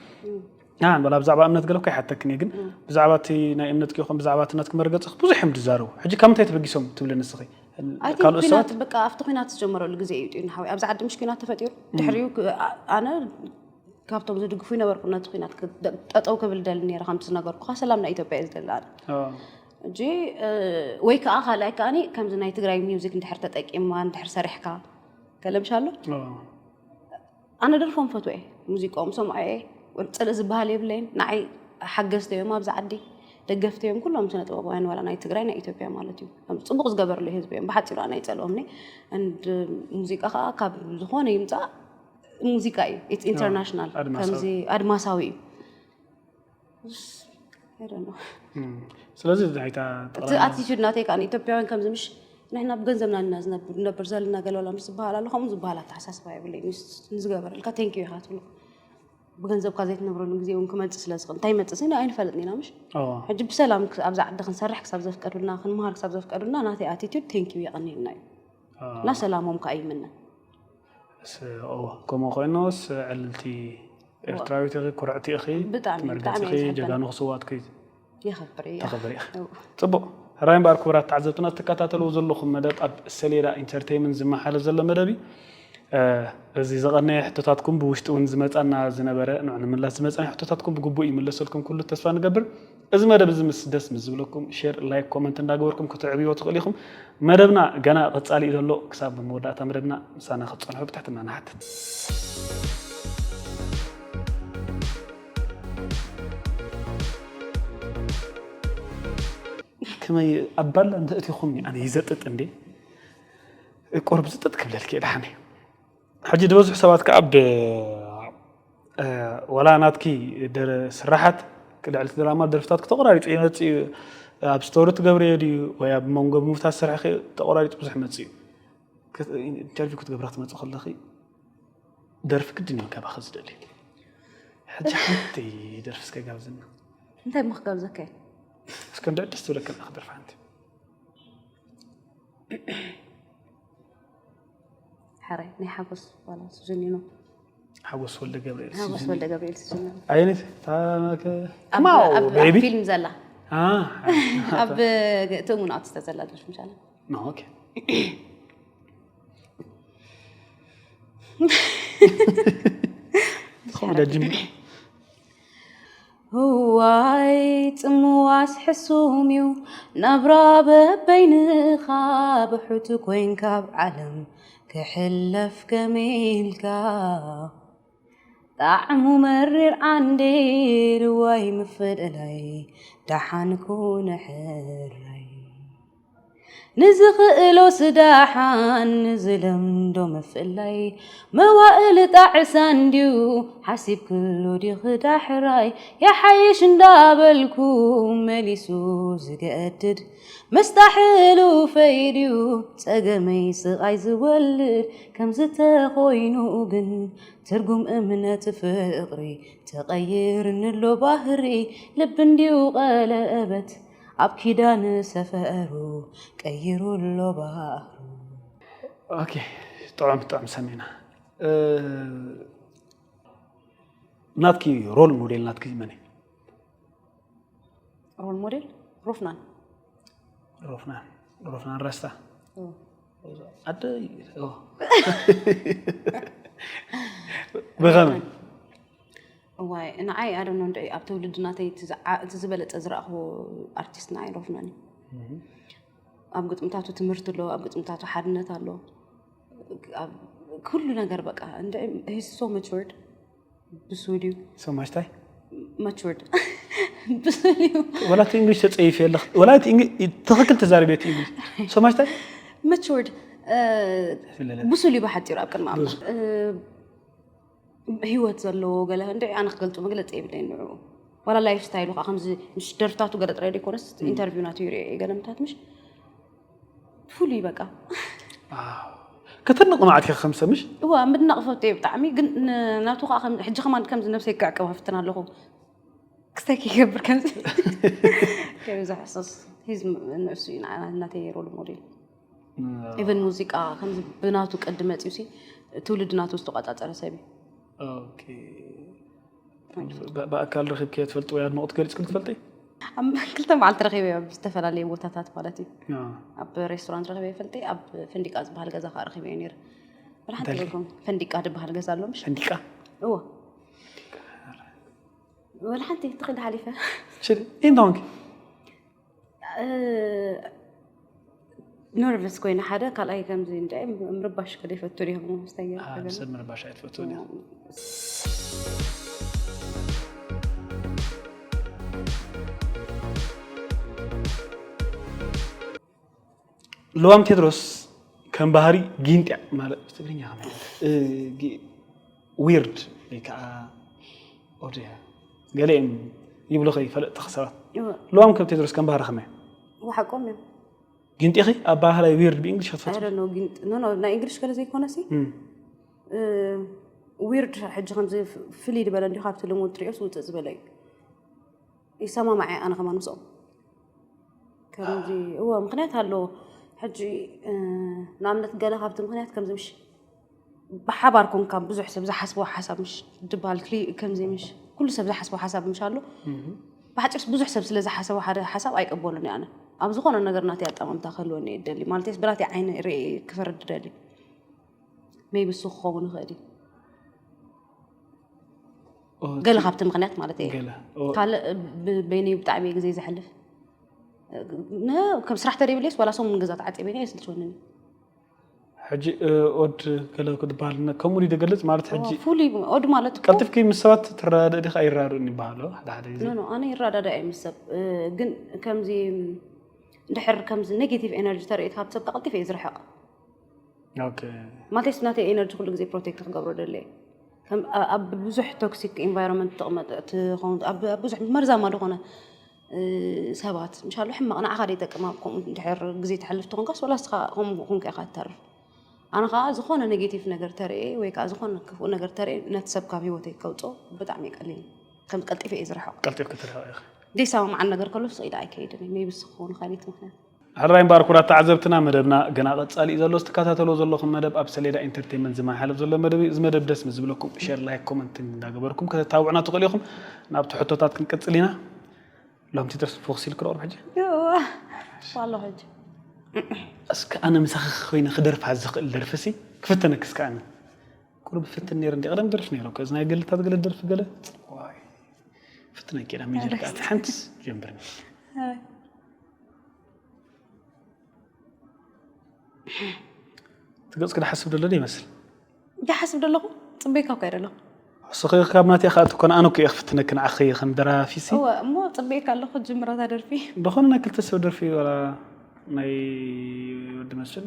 ዋላ ብዛዕባ እምነት ገለ እኮ ይሓተክን ግን ብዛዕባ እቲ ናይ እምነት ኪኹም ብዛዕባ እቲ ናትኩም መርገፂ ብዙሕ እዮም ዝዛረቡ ሕጂ ካብ ምንታይ ተበጊሶም ትብሊ ንስኺ ካልኦት ሰባት በቃ ኣብቲ ኩናት ዝጀመረሉ ግዜ እዩ ጢና ሓወይ ኣብዚ ዓዲ ምሽ ኩናት ተፈጢሩ ድሕሪኡ ኣነ ካብቶም ዝድግፉ ይነበርኩ ነቲ ኩናት ክደ- ጠጠው ክብል ደሊ ነይረ። ከምቲ ዝነገርኩኻ ሰላም ናይ ኢትዮጵያ እየ ዝደሊ ኣነ። ሕጂ ወይ ከዓ ካልኣይ ከዓኒ ከምዚ ናይ ትግራይ ሚውዚክ እንድሕር ተጠቂምማ እንድሕር ሰሪሕካ ገለምሻሎ ኣነ ደርፎም ፈትወ እየ፣ ሙዚቃኦም ሰምዖ እየ። ጽልእ ዝበሃል የብለይን። ንዓይ ሓገዝቲ እዮም ኣብዚ ዓዲ፣ ደገፍቲ እዮም ኩሎም ስነ ጥበባውያን፣ ዋላ ናይ ትግራይ ናይ ኢትዮጵያ ማለት እዩ። ጽቡቕ ዝገበርሉ ህዝቢ እዮም። ብሓፂሩ ኣነ ኣይጸልኦምኒ። And ሙዚቃ ከዓ ካብ ዝኾነ ይምፃእ ሙዚቃ እዩ። It's international፣ ከምዚ ኣድማሳዊ እዩ። ስለዚ ናይታ እቲ ኣቲቱድ ናተይ ከዓ ንኢትዮጵያውያን ከምዚ ምሽ ንሕና ብገንዘብና ኢና ዝነብር ዘለና ገለላ ምስ ዝበሃል ኣሎ ከምኡ ዝበሃል ኣተሓሳስባ የብለይ። ንዝገበረልካ ቴንኪዩ ኢኻ ትብሎ። ብገንዘብካ ዘይትነብረሉ ግዜ እውን ክመፅእ ስለ ዝኽእል እንታይ ይመፅእ ስኒ ኣይንፈልጥን ኢና ምሽ ሕጂ ብሰላም ኣብዛ ዓዲ ክንሰርሕ ክሳብ ዘፍቀዱልና ክንምሃር ክሳብ ዘፍቀዱልና ናተይ ኣቲቱድ ቴንኪዩ የቐንየልና እዩ እና ሰላሞም ከዓ ይምነ። ከምኡ ኮይኖስ ዕልልቲ ኤርትራዊት ኢኺ፣ ኩርዕቲ ኢኺ፣ ትመርገፂ ኢኺ፣ ጀጋኑ ክስዋት ከይ የኸብር እየ። ተኸብሪ ኢኺ። ጽቡቕ። ሕራይ እምበኣር ክቡራት ተዓዘብትና እትከታተልዎ ዘለኹም መደብ ኣብ ሰሌዳ ኢንተርቴይመንት ዝመሓለፍ ዘሎ መደብ እዩ። እዚ ዘቐነየ ሕቶታትኩም ብውሽጢ እውን ዝመጻና ዝነበረ ንዑ ንምላስ ዝመጻና ሕቶታትኩም ብግቡእ ይምለሰልኩም ኩሉ ተስፋ ንገብር። እዚ መደብ እዚ ምስ ደስ ምስ ዝብለኩም ሼር፣ ላይክ፣ ኮመንት እንዳገበርኩም ክትዕብይዎ ትኽእሉ ኢኹም። መደብና ገና ቀጻሊ እዩ ዘሎ። ክሳብ መወዳእታ መደብና ምሳና ክትጸንሑ ብትሕትና ንሓትት። ከመይ ኣብ ባላ እንተእቲኹምኒ ኣነ ይዘጥጥ እንዴ ቁርብ ዝጥጥ ክብለልኪ እየ ደሓነ ሕጂ ዝበዝሑ ሰባት ከዓ ብ ወላ ናትኪ ስራሓት ልዕሊ ድራማ ደርፍታት ተቆራሪጡ ይመፅእ እዩ ኣብ ስቶሪ ትገብርዮ ድዩ ወይ ኣብ መንጎ ሙቭታት ስራሕኪ ተቆራሪጡ ብዙሕ መፅእ እዩ ኢንተርቪው ክትገብራ ክትመፅእ ከለኺ ደርፊ ግድን እዮም ካባኺ ዝደልዩ ሕጂ ሓንቲ ደርፊ እስከ ጋብዝና እንታይ እሞ ክጋብዘካ እየ እስከ እንድዕ ደስ ትብለካ ክደርፊ ሓንቲ ሓራይ ናይ ሓጎስ ዋላ ስጀኒኖ ሓጎስ ወልደ ገብርኤል ሓጎስ ወልደ ገብርኤል ስጀኒኖ ኣየነት ኣብ ፊልም ዘላ ኣብ ትእሙን ኣርቲስት ዘላ ደርፊ ምሻለ ጀምር እዋይ ጽምዋስ ሕሱም እዩ ናብራ በበይንኻ ብሕቱ ኮይንካ ኣብ ዓለም ክሕለፍ ከመይ ኢልካ ጣዕሙ መሪር ዓንዴል እዋይ ምፍልላይ ደሓን ኩነ ሕራይ ንዝኽእሎስ ደሓን ንዝለምዶ ምፍላይ መዋእል ጣዕሳ እንድዩ ሓሲብክሉ ዲኺ ዳሕራይ ይሓይሽ እንዳበልኩ መሊሱ ዝገድድ መስጣሕሉ ፈይድዩ ጸገመይ ስቓይ ዝወልድ ከምዝተኾይኑ ግን ትርጉም እምነት ፍቕሪ ተቐይርንሎ ባህሪ ልቢ እንድዩ ቀለበት ኣብ ኪዳን ሰፈሩ ቀይሩ ኣሎ ባህሩ። ኦኬ ጥዑም ጥዑም ሰሚና። ናትኪ ሮል ሞዴል ናትኪ መን እዩ? ሮል ሞዴል ሮፍናን። ሮፍናን ሮፍናን ረስታ ዓደይ ብኸመይ? እዋይ ንዓይ ኣደኖ እንደ ኣብ ትውልዲ ናተይ እቲ ዝበለፀ ዝረኣኽዎ ኣርቲስት ንዓይ ሮፍናን እዩ። ኣብ ግጥምታቱ ትምህርቲ ኣሎ፣ ኣብ ግጥምታቱ ሓድነት ኣሎ። ኩሉ ነገር በቃ እንደ ሶ መቹርድ ብሱል እዩ። ሰማሽታይ መቹርድ ብሱል እዩ። ወላ እቲ እንግሊሽ ተፀይፍ የለኽ ወላ እቲ እንግሊሽ ትኽክል ተዛርቤት እንግሊሽ ሰማሽታይ መቹርድ ብሱል እዩ ብሓፂሩ ኣብ ቅድሚ ኣምላኽ ህይወት ዘለዎ ገለ እንደ ኣነ ክገልፁ መግለፂ የብለይ ንዑ ዋላ ላይፍ ስታይሉ ከዓ ከምዚ ምስ ደርፍታቱ ገለ ጥራይ ዘይኮነስ ኢንተርቪው ናቱ ይሪኦ እየ ገለምታት ምሽ ፍሉይ በቃ ከተድንቕ መዓት ኢኻ ከም ሰብ ምሽ እዋ ምድናቕ ፈትየ ብጣዕሚ ግን ናቱ ከዓ ሕጂ ከማን ከምዚ ነብሰይ ክዕቅባ ፍትን ኣለኹ ክስታይ ከይገብር ከምዚ ከምዚ ሕሱስ ሂዝ ንእሱ እዩ ናተይ ሮል ሞዴል ኢቨን ሙዚቃ ከምዚ ብናቱ ቅዲ መፅዩ ሲ ትውልዲ ናቱ ዝተቋፃፀረ ሰብ እዩ ብኣካል ረኺብክዮ ትፈልጢ ወይ ኣድንቑት ገሊፅክን ትፈልጢ? ክልተ መዓልቲ ረኺበዮ ኣብ ዝተፈላለዩ ቦታታት ማለት እዩ ኣብ ሬስቶራንት ረኺበ ይፈልጢ ኣብ ፈንዲቃ ዝበሃል ገዛ ከዓ ረኺበዮ ነይረ ሓንቲ ፈንዲቃ ዝበሃል ገዛ ኣሎ ምሽ ፈንዲቃ እዎ ወላ ሓንቲ ትኽእል ሓሊፈ ሽል እንታንክ ነርቨስ ኮይነ ሓደ ካልኣይ ከምዚ እንታይ ምርባሽ ከደ ይፈቱ ዲኹም መስተኛ ሰብ ምርባሽ ኣይትፈቱ ልዋም ቴድሮስ ከም ባህሪ ጊንጢያ ማለት ብትግርኛ ከመይ ዊርድ ወይ ከዓ ኦድያ ገለ እዮም ይብሉ ኸይ ፈለጥቲ ሰባት ልዋም ከም ቴድሮስ ከም ባህሪ ከመይ ወሓቆም እዮም ጊንጢኺ ኣባህላይ ዊርድ ብእንግሊሽ ክትፈት ኣይደ ነው ግን ኖ ኖ ናይ እንግሊሽ ከለ ዘይኮነ ሲ ዊርድ ሕጂ ከምዚ ፍልይ ዝበለ እንዲ ካብቲ ልሙድ ትሪኦስ ውፅእ ዝበለ እዩ ይሰማማዐ ኣነ ከማን ምስኦም ከምዚ እዎ ምክንያት ኣለዎ ሕጂ ንኣብነት ገለ ካብቲ ምክንያት ከምዚ ምሽ ብሓባር ኮንካ ብዙሕ ሰብ ዝሓስቦ ሓሳብ ምሽ ድባል ክሊ ከምዚ ምሽ ኩሉ ሰብ ዝሓስቦ ሓሳብ ምሽ ኣሎ ብሓጭርስ ብዙሕ ሰብ ስለ ዝሓሰቦ ሓደ ሓሳብ ኣይቀበሉን ኣነ ኣብ ዝኾነ ነገር ናተይ ኣጠማምታ ክህልወኒ ይደሊ ማለት ብናተይ ዓይነ ርኢ ክፈርድ ደሊ ሜቢ እሱ ክኸውን ይኽእል እዩ ገለ ካብቲ ምክንያት ማለት እዩ ካልእ በይነይ ብጣዕሚ ግዜ ዘሕልፍ ከም ስራሕ ተደይብለይስ ዋላ ሰሙን ገዛ ተዓፂበ ይስልችወኒ ሕጂ ኦድ ገለ ክድበሃል ከምኡ ድገልፅ ማለት ሕጂ ፍሉይ ኦድ ማለት እኮ ቀልጥፍኪ ምስ ሰባት ትረዳድእ ዲኻ ኣይራድኡን ይበሃሉ ሓደ ሓደ ግዜ ኖ ኖ ኣነ ይረዳዳ እየ ምስ ሰብ እ፣ ግን ከምዚ እንድሕር ከምዚ ኔጌቲቭ ኤነርጂ ተርእየት ካብ ሰብ ቀልጢፍ እየ ዝርሕቕ ኦኬ ማለትስ ናተይ ኤነርጂ ኩሉ ግዜ ፕሮቴክት ክገብሮ ደለየ ከም ኣ- ኣብ ብዙሕ ቶክሲክ ኢንቫይሮንመንት ትቕመጥ ትኸውን ኣብ ኣብ ብዙሕ መርዛማ ዝኾነ እ፣ ሰባት ምሻሉ ሕማቕ ንዓኻ ደይጠቅም ኣብ ከምኡ እንድሕር ግዜ ተሕልፍ ትኾንካስ ወላ ስኻ ከምኡ ኮንካ ኢኻ ትተርፍ ኣነ ከዓ ዝኾነ ኔጌቲቭ ነገር ተርእየ ወይ ከዓ ዝኾነ ክፉእ ነገር ተርእየ ነቲ ሰብ ካብ ህይወተይ ከውፅኦ ብጣዕሚ ይቀልል ከም ቀልጢፈ እየ ዝርሕቕ ቀልጢፍ ክትርሕቕ ኢኻ ዘይሰማማዓን ነገር ከሎ ስቕ ኢለ ኣይከይድን እየ ሜቢ ስክውን ካልኢት ምክንያት ሕራይ እምበኣር ኩራት ተዓዘብትና መደብና ገና ቀጻሊ እዩ ዘሎ። እትከታተልዎ ዘለኹም መደብ ኣብ ሰሌዳ ኢንተርቴንመንት ዝመሓለፍ ዘሎ መደብ እዩ። እዚ መደብ ደስ ምስ ዝብለኩም ሸር፣ ላይክ፣ ኮመንት እንዳገበርኩም ከተታብዑና ትኽእሉ ኢኹም። ናብቲ ሕቶታት ክንቅጽል ኢና። ሎም ቲተርስ ፎክስ ኢልክ ዶ ሕጂ? እዋ፣ ዋሎ ሕጂ እስከ ኣነ ምሳኺ ኮይነ ክደርፋ ዝኽእል ደርፊ ሲ ክፍተነክ እስከ ኣነ። ቁሩብ ፍትን ነይረ እንዲ ቀደም ደርፍ ነይረ እኮ። እዚ ናይ ገለታት ገለ ደርፊ ገለ። ዋይ። ፍትነኪ ኢና ሚጀርካ ሓንቲ ጀምርኒ። ትገጽ ክደ ሓስብ ደሎ ይመስል እንታይ ሓስብ ደለኹ ጽበይካ እኳ ደለኹ ስኺ ካብ ናትያ ከዓ ትኮን ኣነ እኮ እየ ክፍትነኪ ንዓኺ ከም ደራፊ ሲ እወ እሞ ጽበይካ ኣለኹ ጅምራታ ደርፊ ዝኾነ ናይ ክልተ ሰብ ደርፊ ወላ ናይ ወዲ መስፍን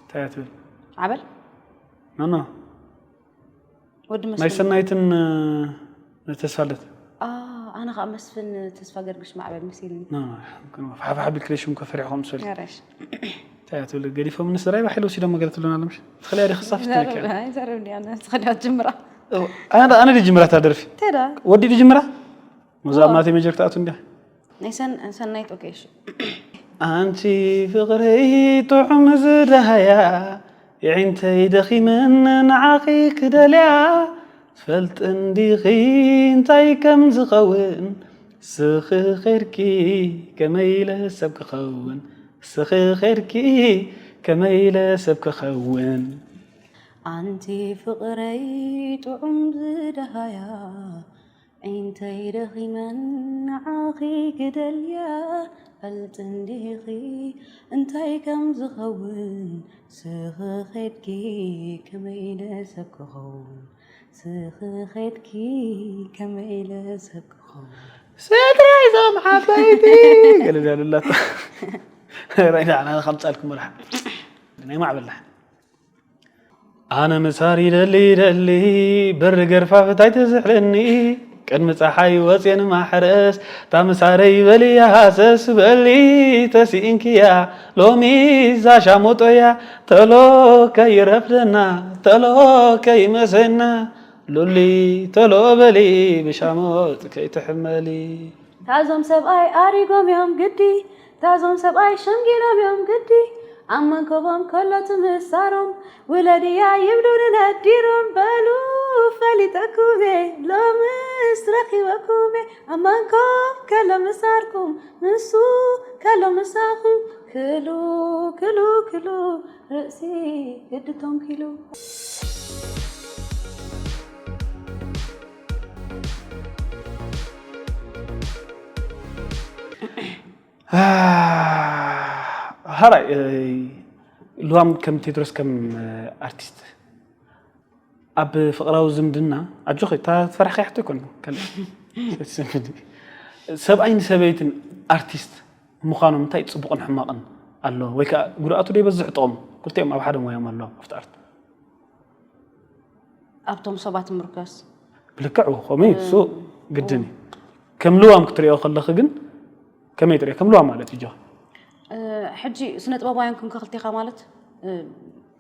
እንታይ እያ ትብል ዓበል ኖ ኖ ወዲ ናይ መስፍን ሰናይትን ተስፋለት ኣ ኣነ ከዓ መስፍን ተስፋ ገርግሽ ማዕበል መሲልኒ ሓፋ ሓቢልክለ ሽም ከፈሪሕኹም ስል ገረሽ እንታይ እያ ትብል ገዲፎም ንስራይ ባሒል ወሲዶም ገለ ትብለና ኣለምሽ ትኽልያ ዲ ክሳብ ትነኪ ኣይዘረብኒ ኣነ ዝኸዳ ጅምራ ኣነ ኣነ ዲ ጅምራታ ደርፊ ተዳ ወዲ ዲ ጅምራ መዛብ ናተይ መጀር ትኣቱ እንዲያ ናይ ሰን ሰናይት ኦኬ እሺ ኣንቲ ፍቕረይ ጥዑም ዝደሃያ የዒንተይ ደኺመን ንዓኺ ክደልያ ትፈልጥ እንዲኺ እንታይ ከም ዝኸውን ስኺ ኸድኪ ከመይ ኢለ ሰብ ክኸውን ስኺ ኸድኪ ከመይ ኢለ ሰብ ክኸውን ኣንቲ ፍቕረይ ጥዑም ዝደሃያ ዒንተይ ደኺመን ንዓኺ ክደልያ ፈልጥ እንዲኺ እንታይ ከም ዝኸውን ስኺ ኸድኪ ከመይ ኢለ ሰብ ክኸውን ስኺ ኸድኪ ከመይ ኢለ ሰብ ክኸውን ስድራይ ዞም ዓበይቲ ገለ ዳልላታ ራይዳ ዓና ከምጻልኩም ርሓ ናይ ማዕበላ ኣነ ምሳር ይደሊ ይደሊ በሪ ገርፋፍት ኣይትዝሕለኒ ቅድሚ ፀሓይ ወፅየ ንማሕረስ እታ ምሳረይ በልያ ሃሰስ በሊ ተሲኢንክያ ሎሚ እዛ ሻሞጦያ ተሎ ከይረፍደና ተሎ ከይመሰና ሉሊ ተሎ በሊ ብሻሞጥ ከይትሕመሊ ታዞም ሰብኣይ ኣሪጎም እዮም ግዲ ታዞም ሰብኣይ ሸምጊሎም እዮም ግዲ ኣብ መንከቦም ከሎ ትምሳሮም ውለድያ ይብሉ ንነዲሮም በሉ ፈሊጠኩሜ ሎምስ ረኪበኩሜ ኣብ መንኮብ ከሎ ምሳርኩም ምሱ ከሎ ምሳኹም ክሉ ክሉ ክሉ ርእሲ ግድቶም ኪሉ ሃራይ ልዋም ከም ቴድሮስ ከም ኣርቲስት ኣብ ፍቕራዊ ዝምድና ኣጆኺ እታ ትፈራሕኺ ሕቶ ኣይኮን። ሰብኣይን ሰበይትን ኣርቲስት ምዃኖም እንታይ ፅቡቕን ሕማቕን ኣሎ ወይ ከዓ ጉድኣቱ ዶ ይበዝሕ ጥቕሙ? ክልቲኦም ኣብ ሓደ ሞያም ኣለዎም ኣብቲ ኣርት። ኣብቶም ሰባት ምርከስ ብልክዕ ከምኡ እዩ እሱ ግድን እዩ። ከም ልዋም ክትሪኦ ከለኺ ግን ከመይ ትሪኦ ከም ልዋም ማለት እዩ? ሕጂ ስነ ጥበባውያን ክንከ ክልቴኻ ማለት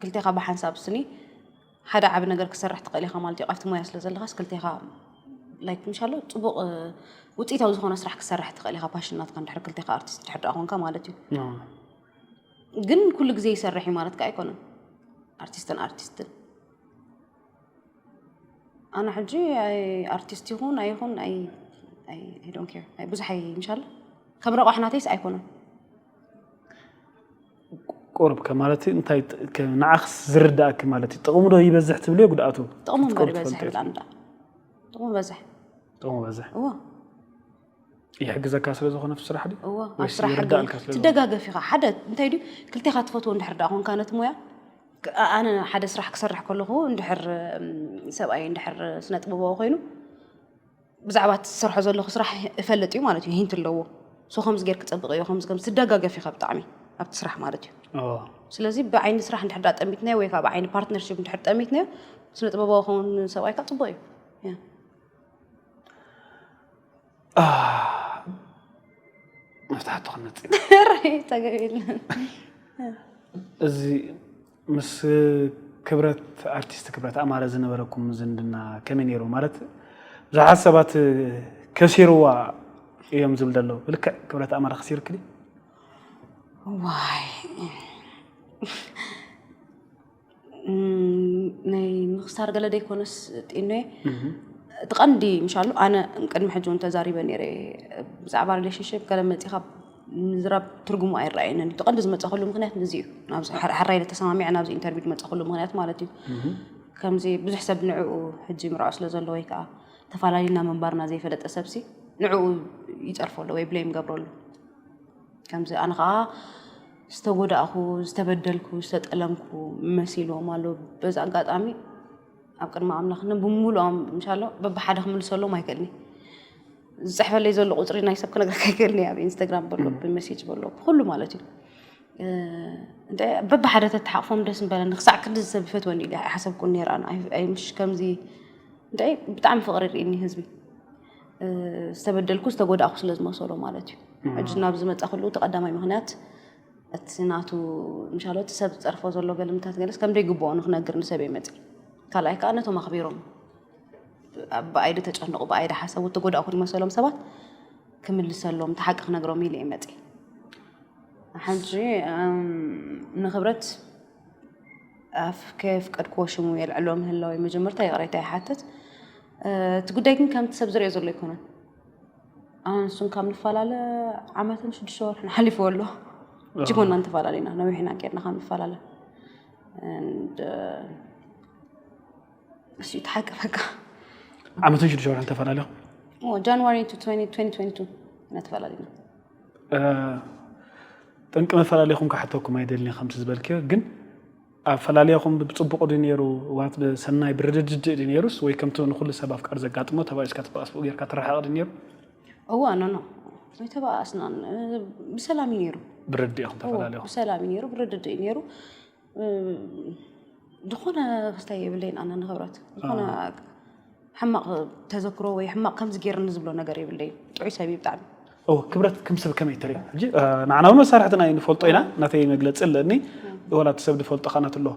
ክልቴኻ ብሓንሳብ ስኒ ሓደ ዓቢ ነገር ክሰርሕ ትኽእል ኢኻ ማለት እዩ። ኣብቲ ሞያ ስለ ዘለኻስ ክልቴኻ ላይክ ምሻሎ ጽቡቕ ውፅኢታዊ ዝኾነ ስራሕ ክሰርሕ ትኽእል ኢኻ። ፓሽን ናትካ እንድሕር ክልቴኻ ኣርቲስት ድሕር ደኣ ኮንካ ማለት እዩ። ግን ኩሉ ግዜ ይሰርሕ እዩ ማለት ከ ኣይኮነን። ኣርቲስትን ኣርቲስትን ኣነ ሕጂ ኣርቲስት ይኹን ኣይኹን ብዙሕ ምሻሎ ከም ረቋሕ ናተይስ ኣይኮነን። ቁርብ ከማለት እንታይ ንዓኽስ ዝርዳእኪ ማለት እዩ? ጥቕሙ ዶ ይበዝሕ ትብልዮ ጉድኣቱ? ጥቕሙ እምበር ይበዝሕ ይብላ እንዳ ጥቕሙ በዝሕ ጥቕሙ በዝሕ እዎ ይሕግዘካ ስለ ዝኾነ ስራሕ ድዩ? እዎ ኣብ ወይስ ስራሕ ይርዳእልካ ስለ ዝኾነ? ትደጋገፍ ኢኻ። ሓደ እንታይ ድዩ ክልቴኻ ትፈትዎ እንድሕር ደኣ ኮንካ ነቲ ሞያ ክ- ኣነ ሓደ ስራሕ ክሰርሕ ከለኹ እንድሕር እም፣ ሰብኣይ እንድሕር ስነ ጥበባዊ ኮይኑ ብዛዕባ እቲ ዝሰርሖ ዘለኹ ስራሕ እፈልጥ እዩ ማለት እዩ። ሂንት ኣለዎ ሶ ከምዚ ጌር ክፀብቕ እዮ ከምዚ ከም ትደጋገፍ ኢኻ ብጣዕሚ ኣብቲ ስራሕ ማለት እዩ። ኦ፣ ስለዚ ብዓይኒ ስራሕ እንድሕር ደኣ ጠሚትናዮ ወይ ከዓ ብዓይኒ ፓርትነርሽፕ እንድሕር ጠሚትናዮ ስነ ጥበባዊ ከውን ሰብኣይካ ፅቡቅ እዩ። ያ። አ፣ መፍትሓቱ ክንመጽእ ኢና። ራይ ተገቢልና እዚ ምስ ክብረት ኣርቲስት ክብረት ኣማረ ዝነበረኩም ዝምድና ከመይ ነይሩ? ማለት ብዙሓት ሰባት ከሲርዋ እዮም ዝብል ዘለዉ። ብልክዕ ክብረት ኣማረ ከሲርክ ድዩ? ዋይ እም፣ ናይ ምኽሳር ገለ ደይኮነስ ጢኖ እቲ ቀንዲ ምሻሉ ኣነ ቅድሚ ሕጂ እውን ተዛሪበ ነይረ። ብዛዕባ ሪሌሽንሽፕ ገለ መፂኻ ምዝራብ ትርጉሙ ኣይረኣየንን። እቲ ቀንዲ ዝመፀኸሉ ምክንያት ንዚ እዩ። ናብዚ ሓር- ሓራይ ኢለ ተሰማሚዐ ናብዚ ኢንተርቪው ዝመፀኸሉ ምክንያት ማለት እዩ። ከምዚ ብዙሕ ሰብ ንዕኡ ሕጂ ምርዖ ስለ ዘሎ ወይ ከዓ ተፈላለዩና ምንባርና ዘይፈለጠ ሰብሲ ንዕኡ ይፀርፎ ኣሎ ወይ ብሌም ይገብረሉ። ከምዚ ኣነ ከዓ ዝተጎዳእኩ ዝተበደልኩ ዝተጠለምኩ መሲልዎም ኣሎ። በዚ ኣጋጣሚ ኣብ ቅድሚ ኣምላኽ ን ብምሉኦም እንሻሎ በብሓደ ክምልሰሎም ኣይክእልኒ። ዝፅሕፈለይ ዘሎ ቁፅሪ ናይ ሰብ ክነግረካ ኣይክእልኒ። ኣብ ኢንስታግራም በሎ ብሜሴጅ በሎ ብኩሉ ማለት እዩ። እንተ በብሓደ ተተሓቕፎም ደስ ምበለኒ። ክሳዕ ክንዲ ሰብ ይፈትወኒ ኢለ ኣይሓሰብኩን ነይረ። ኣነ ኣይ- ኣይ- ምሽ ከምዚ እንታይ ብጣዕሚ ፍቕሪ ርእኒ ህዝቢ ዝተበደልኩ ዝተጎዳእኩ ስለ ዝመሰሎ ማለት እዩ። ሕጂ ናብ ዝመፃ ክሉ እቲ ቀዳማይ ምክንያት እቲ ናቱ ምሻሎ እቲ ሰብ ዝፀርፎ ዘሎ ገልምታት ገለስ ከም ደይግብኦ ንክነግር ንሰብ መፅ ካልኣይ ከዓ ነቶም ኣኽቢሮም ብኣይዲ ተጨንቑ ብኣይዲ ሓሰቡ ተጎዳእኩ ዝመሰሎም ሰባት ክምልሰሎም እቲ ሓቂ ክነግሮም ኢለ እየ መፅ። ሕጂ እም፣ ንክብረት ኣፍ ከየፍቀድክዎ ሽሙ የልዕሎ ምህላወይ መጀመርታ ይቕሬታ ይሓትት። እ፣ እቲ ጉዳይ ግን ከምቲ ሰብ ዝሪኦ ዘሎ ኣይኮነን። ኣነ ንሱን ካብ ንፈላለ ዓመትን ሽዱሽተ ወርሕን ሓሊፍዎ ኣሎ። እጅጎና እንተፈላለና ነዊሕና ጌርና ካብ ንፈላለ And, እ፣ እሱ እዩ እቲ ሓቂ በቃ። ዓመትን ሽዱሽተ ወርሕን ተፈላለኹም? ጃንዋሪ ቱ ትወንቲ ትወንቲ ቱ ኢና ተፈላለና። ጠንቂ መፈላለኹም ክሓተኩም ኣይደልን ከምቲ ዝበልክዮ ግን ኣፈላለኹም ብፅቡቕ ድ ነይሩ ዋት ብሰናይ ብርድድድ ድ ነይሩስ ወይ ከምቲ ንኩሉ ሰብ ኣፍቃር ዘጋጥሞ ተባኢስካ ተባኣስቡ ጌርካ ትረሓቕ ድ ነይሩ? እዋ ኖ ኖ ኣይተባኣስናን። ብሰላም እዩ ነይሩ። ብርድእ ኢኹም ተፈላለኹም? ብሰላም እዩ ነይሩ ብርድድ እዩ ነይሩ። ዝኾነ ክስታይ የብለይን ኣነ ንክብረት ዝኾነ ሕማቕ ተዘክሮ ወይ ሕማቕ ከምዚ ገይርኒ ዝብሎ ነገር የብለይን። ጥዑይ ሰብ እዩ ብጣዕሚ። ኦ ክብረት ከም ሰብ ከመይ ትርኢ? ሕጂ ንዓና እውን መሳርሕትና እዩ ንፈልጦ ኢና። ናተይ መግለፂ ኣለኒ። ወላ እቲ ሰብ ዝፈልጦ ካናት ኣሎ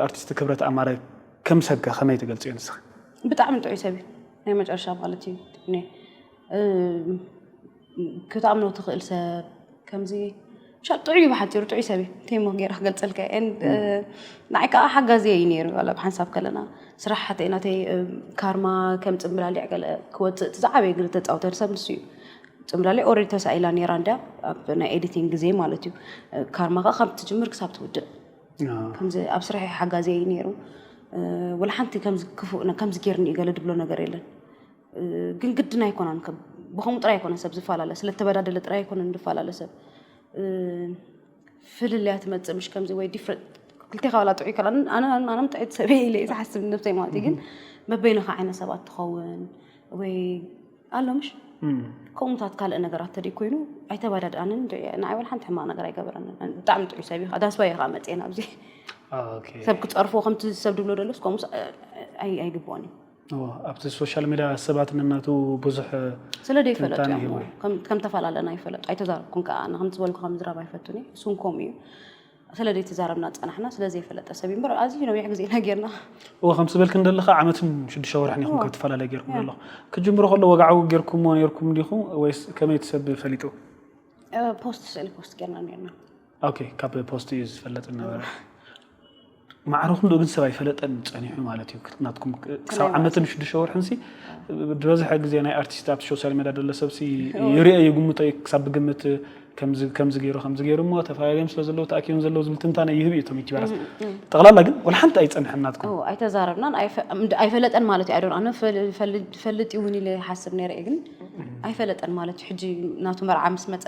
ኣርቲስት ክብረት ኣማረ ከም ሰብከ ከመይ ትገልፅዮ ንስኺ? ብጣዕሚ ጥዑይ ሰብ እዩ ናይ መጨረሻ ማለት እዩ። ክትኣምኖ ትኽእል ሰብ ከምዚ ሻ ጥዑይ እዩ ብሓፂሩ ጥዑይ ሰብ እዩ። እንተይ ሞ ገይረ ክገልፀልካ እየ ንዓይ ከዓ ሓጋዚ እዩ ነይሩ። ኣብ ሓንሳብ ከለና ስራሕ ሓተይ ናተይ ካርማ ከም ፅምብላሊዕ ገለ ክወፅእ እቲ ዝዓበየ ግደ ተፃወተሉ ሰብ ንሱ እዩ። ፅምብላሊዕ ኦልሬዲ ተሳኢላ ነይራ እንድያ ኣብ ናይ ኤዲቲንግ ግዜ ማለት እዩ። ካርማ ከዓ ካብ ትጅምር ክሳብ ትውድእ ከምዚ ኣብ ስራሕ ሓጋዚ እዩ ነይሩ። ወላ ሓንቲ ከምዚ ክፉእ ከምዚ ገይርኒ እዩ ገለ ድብሎ ነገር የለን። ግን ግድን ኣይኮነን ብኸምኡ ጥራይ ኣይኮነን ሰብ ዝፈላለ፣ ስለተበዳደለ ጥራይ ኣይኮነን ዝፈላለ ሰብ። ፍልልያ ትመጽእ፣ ምሽ ከምዚ ወይ ዲፍረንት ክልቴኻ ዋላ ጥዑይ ከላ ኣነ ኣነም ጥዕት ሰብ ኢለ ዝሓስብ ንብሰይ ማለት እዩ። ግን በበይንኻ ዓይነት ሰባት ትኸውን ወይ ኣሎ ምሽ ከምኡታት ካልእ ነገራት ተደይ ኮይኑ ኣይተባዳድኣንን። ንዓይ ወላ ሓንቲ ሕማቕ ነገር ኣይገበረንን። ብጣዕሚ ጥዑይ ሰብ እዩ። ዳስባ እየ ከዓ መፅኤን ኣብዚ ሰብ ክፀርፎ ከምቲ ሰብ ድብሎ ደሎስ ከምኡ ኣይግብኦን እዩ። ኣብቲ ሶሻል ሚድያ ሰባት ነናቱ ብዙሕ ስለ ዘይፈለጡ እዮም። ከም ተፈላለና ይፈለጡ ኣይተዛረብኩን ከዓ ኣነ ከምቲ ዝበልኩ ምዝራብ ኣይፈቱን እየ። እሱን ከምኡ እዩ። ስለ ዘይተዛረብና ዝፀናሕና ስለ ዘይፈለጠ ሰብ እዩ እምበር ኣዝዩ ነዊሕ ግዜ ኢና ጌርና። እወ ከምቲ ዝበልክኒ ዘለኻ ዓመትን ሽዱሽተ ወርሕን ኢኹም ካብ ትፈላለዩ ጌርኩም ዘለኹም። ክጅምሮ ከሎ ወግዓዊ ጌርኩምዎ ኔርኩም ዲኹም ወይስ ከመይ እቲ ሰብ ፈሊጡ? ፖስት ስእሊ ፖስት ጌርና ኔርና። ኦኬ ካብ ፖስት እዩ ዝፈለጥ ዝነበረ። ማዕረ ክንድኡ ግን ሰብ ኣይፈለጠን ጸኒሑ ማለት እዩ። ናትኩም ክሳብ ዓመትን ሽዱሽተ ወርሕን ሲ ዝበዝሐ ግዜ ናይ ኣርቲስት ኣብቲ ሶሻል ሜድያ ዘሎ ሰብ ሲ ይርኦ ይግምቶ እዩ ክሳብ ብግምት ከምዚ ገይሩ ከምዚ ገይሩ እሞ ተፈላለዮም ስለ ዘለዉ ተኣኪቦም ዘለዉ ዝብል ትንታነ ይህብ እዩ ቶም ዩቲበራት። ጠቕላላ ግን ወላ ሓንቲ ኣይጸንሐን ናትኩም። ኣይተዛረብናን ኣይፈለጠን ማለት እዩ። ኣነ ፈልጥ ይውን ኢለ ይሓስብ ነይረ ግን ኣይፈለጠን ማለት እዩ። ሕጂ ናቱ መርዓ ምስ መጸ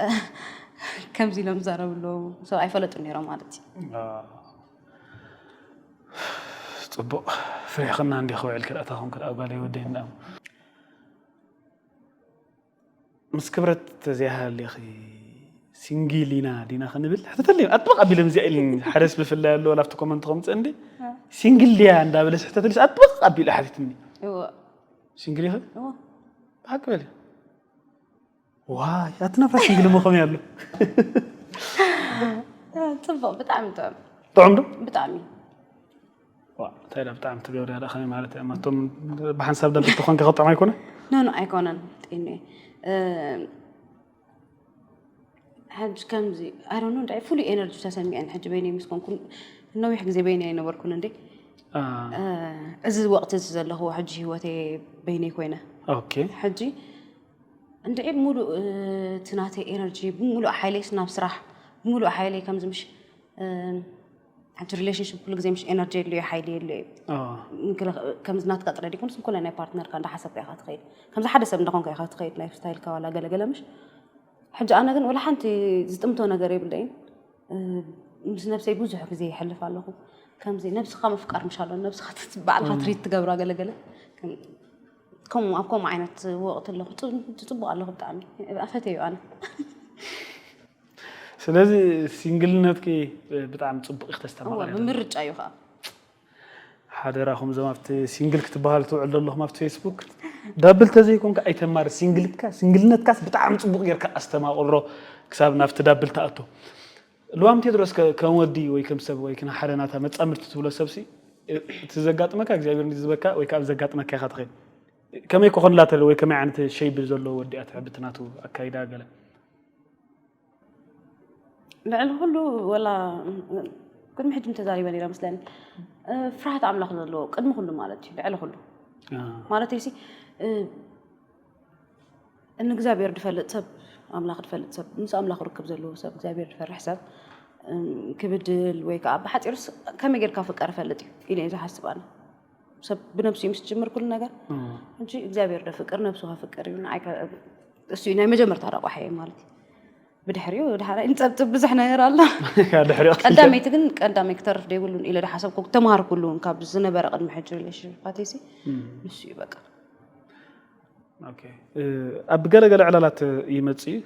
ከምዚ ኢሎም ዝዛረቡ ኣለዉ። ሰብ ኣይፈለጡን ነይሮም ማለት እዩ። ጽቡቕ ፍሬኽና እንዲ ክውዕል ክርእታ ኹን ክርኣ ጓለይ ወደይ እንዳ ምስ ክብረት ተዘይሃልኺ ሲንግል ኢና ዲና ክንብል ሕተተለይ ኣጥብቕ ኣቢለ ምዚኣ ኢልኒ። ሓደስ ብፍላይ ኣሎ ላብቲ ኮመንት ከምፅእ እንዲ ሲንግል ድያ እንዳበለስ ሕተተለስ ኣጥብቕ ኣቢለ ሓቲትኒ። ሲንግል ኢኺ ብሓቂ በሊ። ዋይ ኣቲ ናብራ ሲንግል እሞ ከመይ ኣሎ? ጽቡቕ ብጣዕሚ ጥዑም። ጥዑም ዶ? ብጣዕሚ። ዋ እንታይ ኢላ ብጣዕሚ ትገብር እያ ከመይ ማለት እያ? ማቶም ብሓንሳብ ደብል ተኾንካ ክጥዕም ኣይኮነ? ኖ ኖ ኣይኮነን ጤኔ ሕጂ ከምዚ ኣይ ዶንት ኖ እንታይ ፍሉይ ኤነርጂ ተሰሚዐን ሕጂ በይነይ ምስ ኮንኩ ነዊሕ ግዜ በይነይ ኣይነበርኩን እንዴ። እዚ ወቕቲ እዚ ዘለኽዎ ሕጂ ህይወተይ በይነይ ኮይነ ኦኬ ሕጂ እንድዒ ብሙሉእ እቲ ናተይ ኤነርጂ ብሙሉእ ሓይለይስ ናብ ስራሕ ብሙሉእ ሓይለይ ከምዚ ምሽ ሕጂ ሪሌሽንሽፕ ኩሉ ግዜ ምሽ ኤነርጂ የድልዮ ሓይሊ የድልዮ እዩ። ከምዚ ናትካ ጥራይ ደይኮንስ ንኩለ ናይ ፓርትነርካ እንዳሓሰብካ ኢኻ ትኸይድ። ከምዚ ሓደ ሰብ እንዳኾንካ ኢኻ ትኸይድ ላይፍ ስታይልካ ዋላ ገለገለ ምሽ። ሕጂ ኣነ ግን ወላ ሓንቲ ዝጥምቶ ነገር የብለይን። ምስ ነብሰይ ብዙሕ ግዜ ይሕልፍ ኣለኹ። ከምዚ ነብስኻ ምፍቃር ምሽ ኣሎ ነብስኻ ባዕልኻ ትሪት ትገብራ ገለገለ ከምኡ ኣብ ከምኡ ዓይነት ወቕቲ ኣለኹ። ጽቡቕ ኣለኹ ብጣዕሚ ኣፈተዩ ኣነ። ስለዚ ሲንግልነትኪ ብጣዕሚ ጽቡቕ ኢኺ ተስተማቕሪ። ብምርጫ እዩ ከዓ። ሓደራኹም እዞም ኣብቲ ሲንግል ክትበሃሉ ትውዕል ዘለኹም ኣብቲ ፌስቡክ ዳብል ተዘይኮንካ ኣይተማር ሲንግልካ ሲንግልነትካስ ብጣዕሚ ጽቡቕ ጌርካ ኣስተማቕሮ ክሳብ ናብቲ ዳብል ተኣቶ። ልዋም ቴድሮስ ከም ወዲ ወይ ከም ሰብ ወይ ክና ሓደ ናታ መጻምድቲ ትብሎ ሰብሲ እቲ ዘጋጥመካ እግዚኣብሔር እንዲ ዝበካ ወይ ከዓ ዘጋጥመካ ኢኻ ትኸይድ። ከመይ ክኾንላ ተለ ወይ ከመይ ዓይነት ሸይቢ ዘለዎ ወዲ እያ ትሕብቲ ናቱ ኣካይዳ ገለ ልዕሊ ኩሉ ወላ ቅድሚ ሕጂ ተዛሪበ ነይረ መስለኒ። ፍርሃት ኣምላኽ ዘለዎ ቅድሚ ኩሉ ማለት እዩ። ልዕሊ ኩሉ ማለት እዩ። ንእግዚኣብሔር ዝፈልጥ ሰብ ኣምላኽ ዝፈልጥ ሰብ ምስ ኣምላኽ ርክብ ዘለዎ ሰብ እግዚኣብሔር ዝፈርሕ ሰብ ክብድል ወይ ከዓ ብሓፂሩስ ከመይ ጌርካ ፍቀር እፈልጥ እዩ ኢለ እየ ዝሓስብ ኣነ። ሰብ ብነብሱ እዩ ምስ ዝጅምር ኩሉ ነገር። ሕጂ እግዚኣብሔር ዶ ፍቅር ነብሱ ከፍቅር እዩ ንዓይ እሱ እዩ ናይ መጀመርታ ረቋሐ ማለት እዩ። ብድሕሪኡ ድሓራይ ንፀብፅብ ብዙሕ ነገር ኣሎ። ድሕሪኡ ቀዳመይቲ ግን ቀዳመይ ክተርፍ ደይብሉን ኢለ ዝሓሰብኩ ተምሃርኩሉ እውን ካብ ዝነበረ ቅድሚ ሕጂ ሪሌሽንሽፓተይሲ ንሱ እዩ በቃ። ኣብ ገለገለ ዕላላት ይመጽእ እዩ።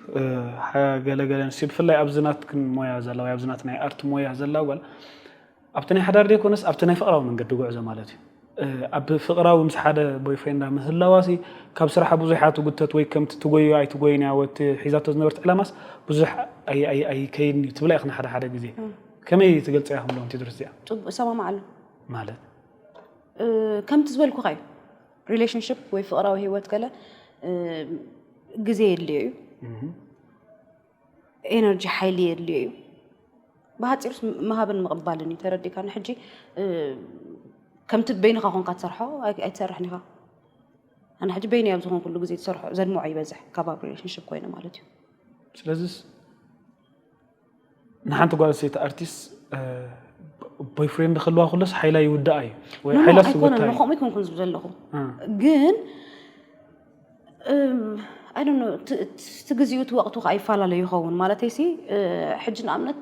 ገለገለ ኣንስትዮ ብፍላይ ኣብዚ ናትክን ሞያ ዘላ ወይ ኣብዚ ናት ናይ ኣርት ሞያ ዘላ ጓል ኣብቲ ናይ ሓዳር ዘይኮነስ ኣብቲ ናይ ፍቕራዊ መንገዲ ጉዕዞ ማለት እዩ። ኣብ ፍቕራዊ ምስ ሓደ ቦይፍሬንዳ ምህላዋሲ ካብ ስራሓ ብዙሕ እያ ትጉተት ወይ ከምቲ ትጎዮ ኣይትጎይን እያ ወቲ ሒዛቶ ዝነበረት ዕላማስ ብዙሕ ኣይከይድን እዩ ትብላ ኢኽን ሓደ ሓደ ግዜ። ከመይ ትገልጽያ ኢኽን ሎም ቴድሮስ እዚኣ? ጽቡቕ እሰማማዓሉ። ማለት ከምቲ ዝበልኩኻ እዩ። ሪሌሽንሽፕ ወይ ፍቕራዊ ህይወት ገለ ግዜ የድልዮ እዩ። ኤነርጂ ሓይሊ የድልዮ እዩ። ብሓፂሩስ ምሃብን ምቕባልን እዩ ተረዲእካ ንሕጂ ከምቲ በይንኻ ኮንካ ትሰርሖ ኣይትሰርሕን ኢኻ። ኣነ ሕጂ በይነይ ኣብ ዝኾንኩሉ ግዜ ትሰርሖ ዘድምዖ ይበዝሕ ካብ ኣብ ሪሌሽንሽፕ ኮይነ ማለት እዩ። ስለዚስ ንሓንቲ ጓል ኣንስተይቲ ኣርቲስት ቦይፍሬንድ ክህልዋ ከሎስ ሓይላ ይውድኣ እዩ ወይ ሓይላ ኣይኮነን ንኸምኡ ኣይኮንኩን ዝብ ዘለኹ ግን I don't know እቲ ግዜኡ እቲ ወቕቱ ከዓ ይፈላለዩ ይኸውን ማለተይሲ። ሕጂ ንኣብነት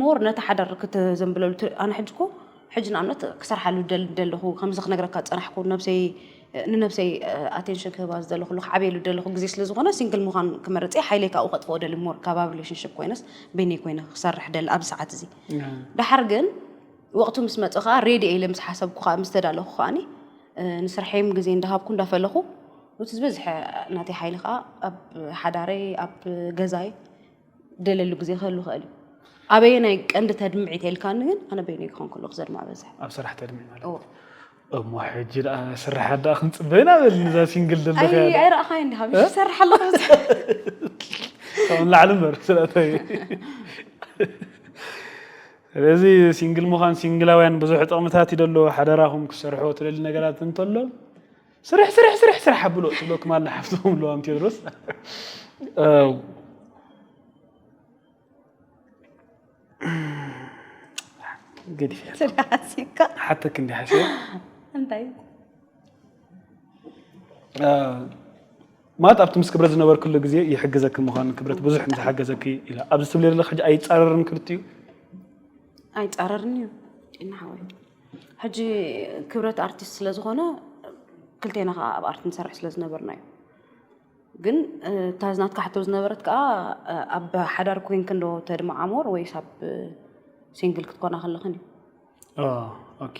ሞር ነቲ ሓዳር ክተዘንብለሉ ኣነ ሕጂ እኮ ሕጂ ንኣብነት ክሰርሓሉ ደለኹ ከምዚ ክነግረካ ዝፀናሕኩ ነብሰይ ንነብሰይ ኣቴንሽን ክህባ ዝደለኹሉ ክዓብየሉ ደለኹ ግዜ ስለ ዝኾነ ሲንግል ምዃን ክመርፅ ሓይለይ ካብኡ ከጥፍኦ ደሊ ሞር ካብ ኣብ ሪሌሽንሽፕ ኮይነስ በይነይ ኮይነ ክሰርሕ ደሊ ኣብዚ ሰዓት እዚ። ደሓር ግን ወቕቱ ምስ መፀ ከዓ ሬዲ ኢለ ምስ ሓሰብኩ ከዓ ምስ ተዳለኹ ከዓኒ ንስርሐይም ግዜ እንዳሃብኩ እንዳፈለኹ እቲ ዝበዝሐ ናተይ ሓይሊ ከዓ ኣብ ሓዳረይ ኣብ ገዛይ ደለሉ ግዜ ክህሉ ይኽእል እዩ። ኣበየናይ ቀንዲ ተድምዒት የልካኒ ግን ኣነ በይነይ ክኾን ከለኹ ዘድምዖ በዝሕ። ኣብ ስራሕ ተድምዒ ማለት እዎ። እሞ ሕጂ ደኣ ስራሕ ደኣ ክንፅበ ኢና በል ንዛ ሲንግል ዘለኺ ኣይ ኣይረኣኻይ እንዲ ሃብሽ ይሰርሕ ኣለኹ። ካብ ላዕሊ እምበር ስለታይ ስለዚ ሲንግል ምዃን ሲንግላውያን ብዙሕ ጥቕምታት እዩ ደሎ። ሓደራኹም ክሰርሕዎ ትደሊ ነገራት እንተሎ ስራሕ ስራሕ ስራሕ ስራሕ ኣብሎ ትብለኩም ኣላ ሓፍትኹም ኣለዋም ቴድሮስ። ገዲፍ ስለሓሲካ ሓተክ እንዲ ሓሲበ እንታይ ማለት ኣብቲ ምስ ክብረት ዝነበርክሉ ግዜ ይሕግዘኪ ምዃኑ ክብረት ብዙሕ ንዝሓገዘኪ ኢላ ኣብዚ ትብልየ ዘለኺ ሕጂ ኣይፃረርን ክልቲኡ ኣይፃረርን እዩ ጤና ሓወይ። ሕጂ ክብረት ኣርቲስት ስለ ዝኾነ ክልቴና ከዓ ኣብ ኣርት ንሰርሕ ስለ ዝነበርና እዩ። ግን እታ ዝናትካ ሕቶ ዝነበረት ከዓ ኣብ ሓዳር ኮይንክ እንዶ ተድምዓ ሞር ወይስ ኣብ ሲንግል ክትኮና ከለኽን እዩ። ኦኬ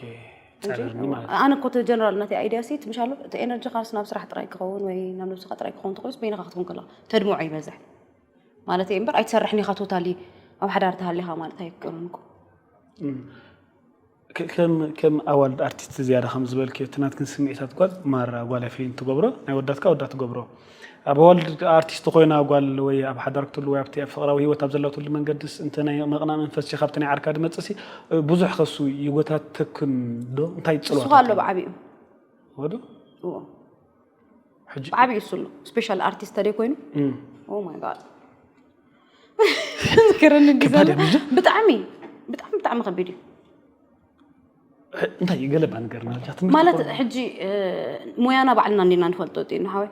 ፃረርኒ ማለት ኣነ እኮ እቲ ጀነራል ናተይ ኣይድያ ሲ ትምሻሎ እቲ ኤነርጂ ካርስ ናብ ስራሕ ጥራይ ክኸውን ወይ ናብ ነብስኻ ጥራይ ክኸውን ተኮይስ በይንኻ ክትኮን ከለኻ ተድምዖ ይበዝሕ ማለት እየ እምበር ኣይትሰርሕን ኢኻ ቶታሊ ኣብ ሓዳር ተሃሊኻ ማለት ኣይፍቀርን እኮ። ከም ኣዋልድ ኣርቲስት ዝያዳ ከም ዝበልክዮ እቲ ናትክን ስምዒታት ጓል ማራ ጓል ፊልም ትገብሮ ናይ ወዳትካ ወዳ ትገብሮ ኣብ ኣዋልድ ኣርቲስት ኮይና ጓል ወይ ኣብ ሓዳር ክትሉ ወይ ኣብቲ ኣብ ፍቅራዊ ህይወት ኣብ ዘለትሉ መንገድስ እንተ ናይ መቕና መንፈስ ሲ ካብቲ ናይ ዓርካ ድመፅእ ሲ ብዙሕ ከሱ ይጎታተክን ዶ እንታይ እሱ ፅልዋታት ካሎ ብዓቢኡ ወዶ እዎ ሕጂ ብዓቢኡ እሱ ኣሎ ስፔሻል ኣርቲስት ተደይ ኮይኑ እም። ኦ ማይ ጋድ ዝክርን እንዲ ከባድ ዘሎ እዩ። ብጣዕሚ ብጣዕሚ ብጣዕሚ ከቢድ እዩ እንታይ እዩ ገለባ ነገር ናልካ ትምህርቲ ማለት ኮነ? ሕጂ እ፣ ሞያና ባዕልና እንዲና ንፈልጦ ጢ ንሓወይ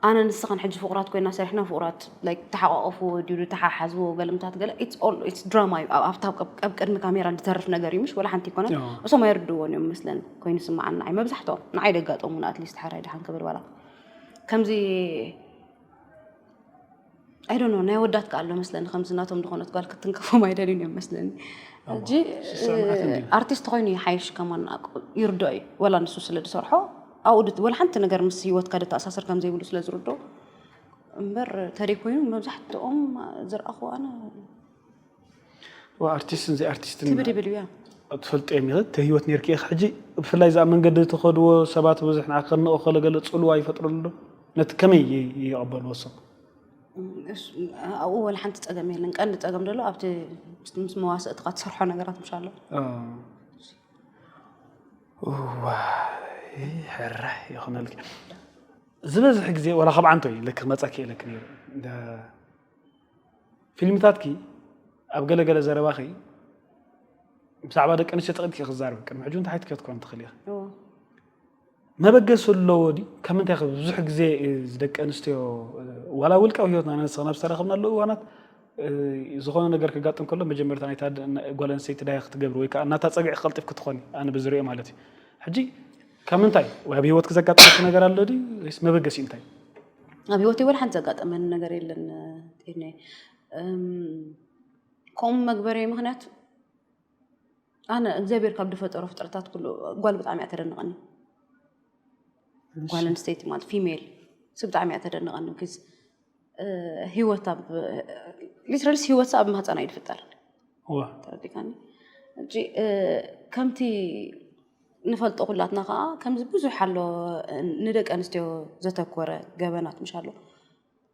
ኣነ ንስኻን ሕጂ ፍቁራት ኮይና ሰሪሕና ፍቁራት like ተሓቋቆፍዎ ድዩ ተሓሓዝዎ ገለምታት ገለ it's all it's drama እዩ ኣብ ኣብታ ኣብ ቅድሚ ካሜራ ዝተርፍ ነገር እዩ ምሽ ወላ ሓንቲ ይኮነ አዎ። እሶም ኣይርድዎን እዮም መስለን ኮይኑ ስማዓና ኣይ መብዛሕትኦም ንዓይ ደጋጠሙን ኣትሊስት ሓራይ ድሓን ክብል ዋላ ከምዚ I don't know ናይ ወዳት ከኣሎ መስለኒ ከምዚ ናቶም ዝኾነት ጓል ክትንከፎም ኣይደልዩን እዮም መስለኒ ሕጂ ስስዕ መዓት እንድዩ። ኣርቲስት ኮይኑ ይሓይሽ ከማን ይርዶ እዩ ወላ ንሱ ስለ ዝሰርሖ ኣብኡ ድት- ወላ ሓንቲ ነገር ምስ ህይወትካ ደተኣሳስር ከም ዘይብሉ ስለ ዝርዶ እምበር ተደይ ኮይኑ መብዛሕትኦም ዝረኣኹ ኣነ ኣርቲስትን ዘይ ኣርቲስትን ክብድ ይብል እያ ትፈልጦ እዮም ይኽእል ተህይወት ነርክ ኢኻ ሕጂ ብፍላይ ዝኣ መንገዲ ተኸድዎ ሰባት ብዙሕ ንዓ ከንቕ ከሎ ገለ ፅልዋ ይፈጥረሉ ዶ ነቲ ከመይ ይቐበልዎ ሰብ ኣብኡ ወላ ሓንቲ ፀገም የለን ቀንዲ ፀገም ዘሎ ኣብቲ ምስ መዋስእትካ ትሰርሖ ነገራት ምሽ ኣሎ ሕራ ይኹነልክ ዝበዝሕ ግዜ ወላ ካብ ዓንቶ እዩ ልክ ክመፀኪ ኢለክ ነይሩ ፊልምታትኪ ኣብ ገለገለ ዘረባኺ ብዛዕባ ደቂ ኣንስትዮ ጥቕጥቂ ክዛረብ ቅድሚ ሕጂ እንታይ ክትከት ኮን ትኽእል ኢኺ መበገሲ ኣለዎ ድዩ ካብ ምንታይ ከ ብዙሕ ግዜ ደቂ ኣንስትዮ ዋላ ውልቃዊ ህይወትና ነንስኻ ናብ ዝተረኸብናሉ እዋናት ዝኾነ ነገር ክጋጥም ከሎ መጀመርታ ናይታ ጓል ኣንስተይቲ ዳያ ክትገብር ወይ ከዓ እናታ ፀግዒ ክቐልጢፍ ክትኾኒ ኣነ ብዝሪኦ ማለት እዩ ሕጂ ካብ ምንታይ ወይ ኣብ ህይወትክ ዘጋጥመኪ ነገር ኣሎ ድዩ ወይስ መበገሲኡ እንታይ ኣብ ህይወተይ ወላ ሓንቲ ዘጋጠመኒ ነገር የለን ጤነ ከምኡ መግበሪ ምክንያት ኣነ እግዚኣብሔር ካብ ዝፈጠሮ ፍጥረታት ኩሉ ጓል ብጣዕሚ እያ ተደንቐኒ ጓል ኣንስተይቲ ማለት ፊሜል ስ ብጣዕሚ እያ ተደንቐኒ ዝ ህይወት ኣብ ሊትራልስ ህይወት ኣብ ማህፀና ይድፍጠር እወ ተረዲካኒ ከምቲ ንፈልጦ ኩላትና ከዓ ከምዚ ብዙሕ ኣሎ ንደቂ ኣንስትዮ ዘተኮረ ገበናት ምሽ ኣሎ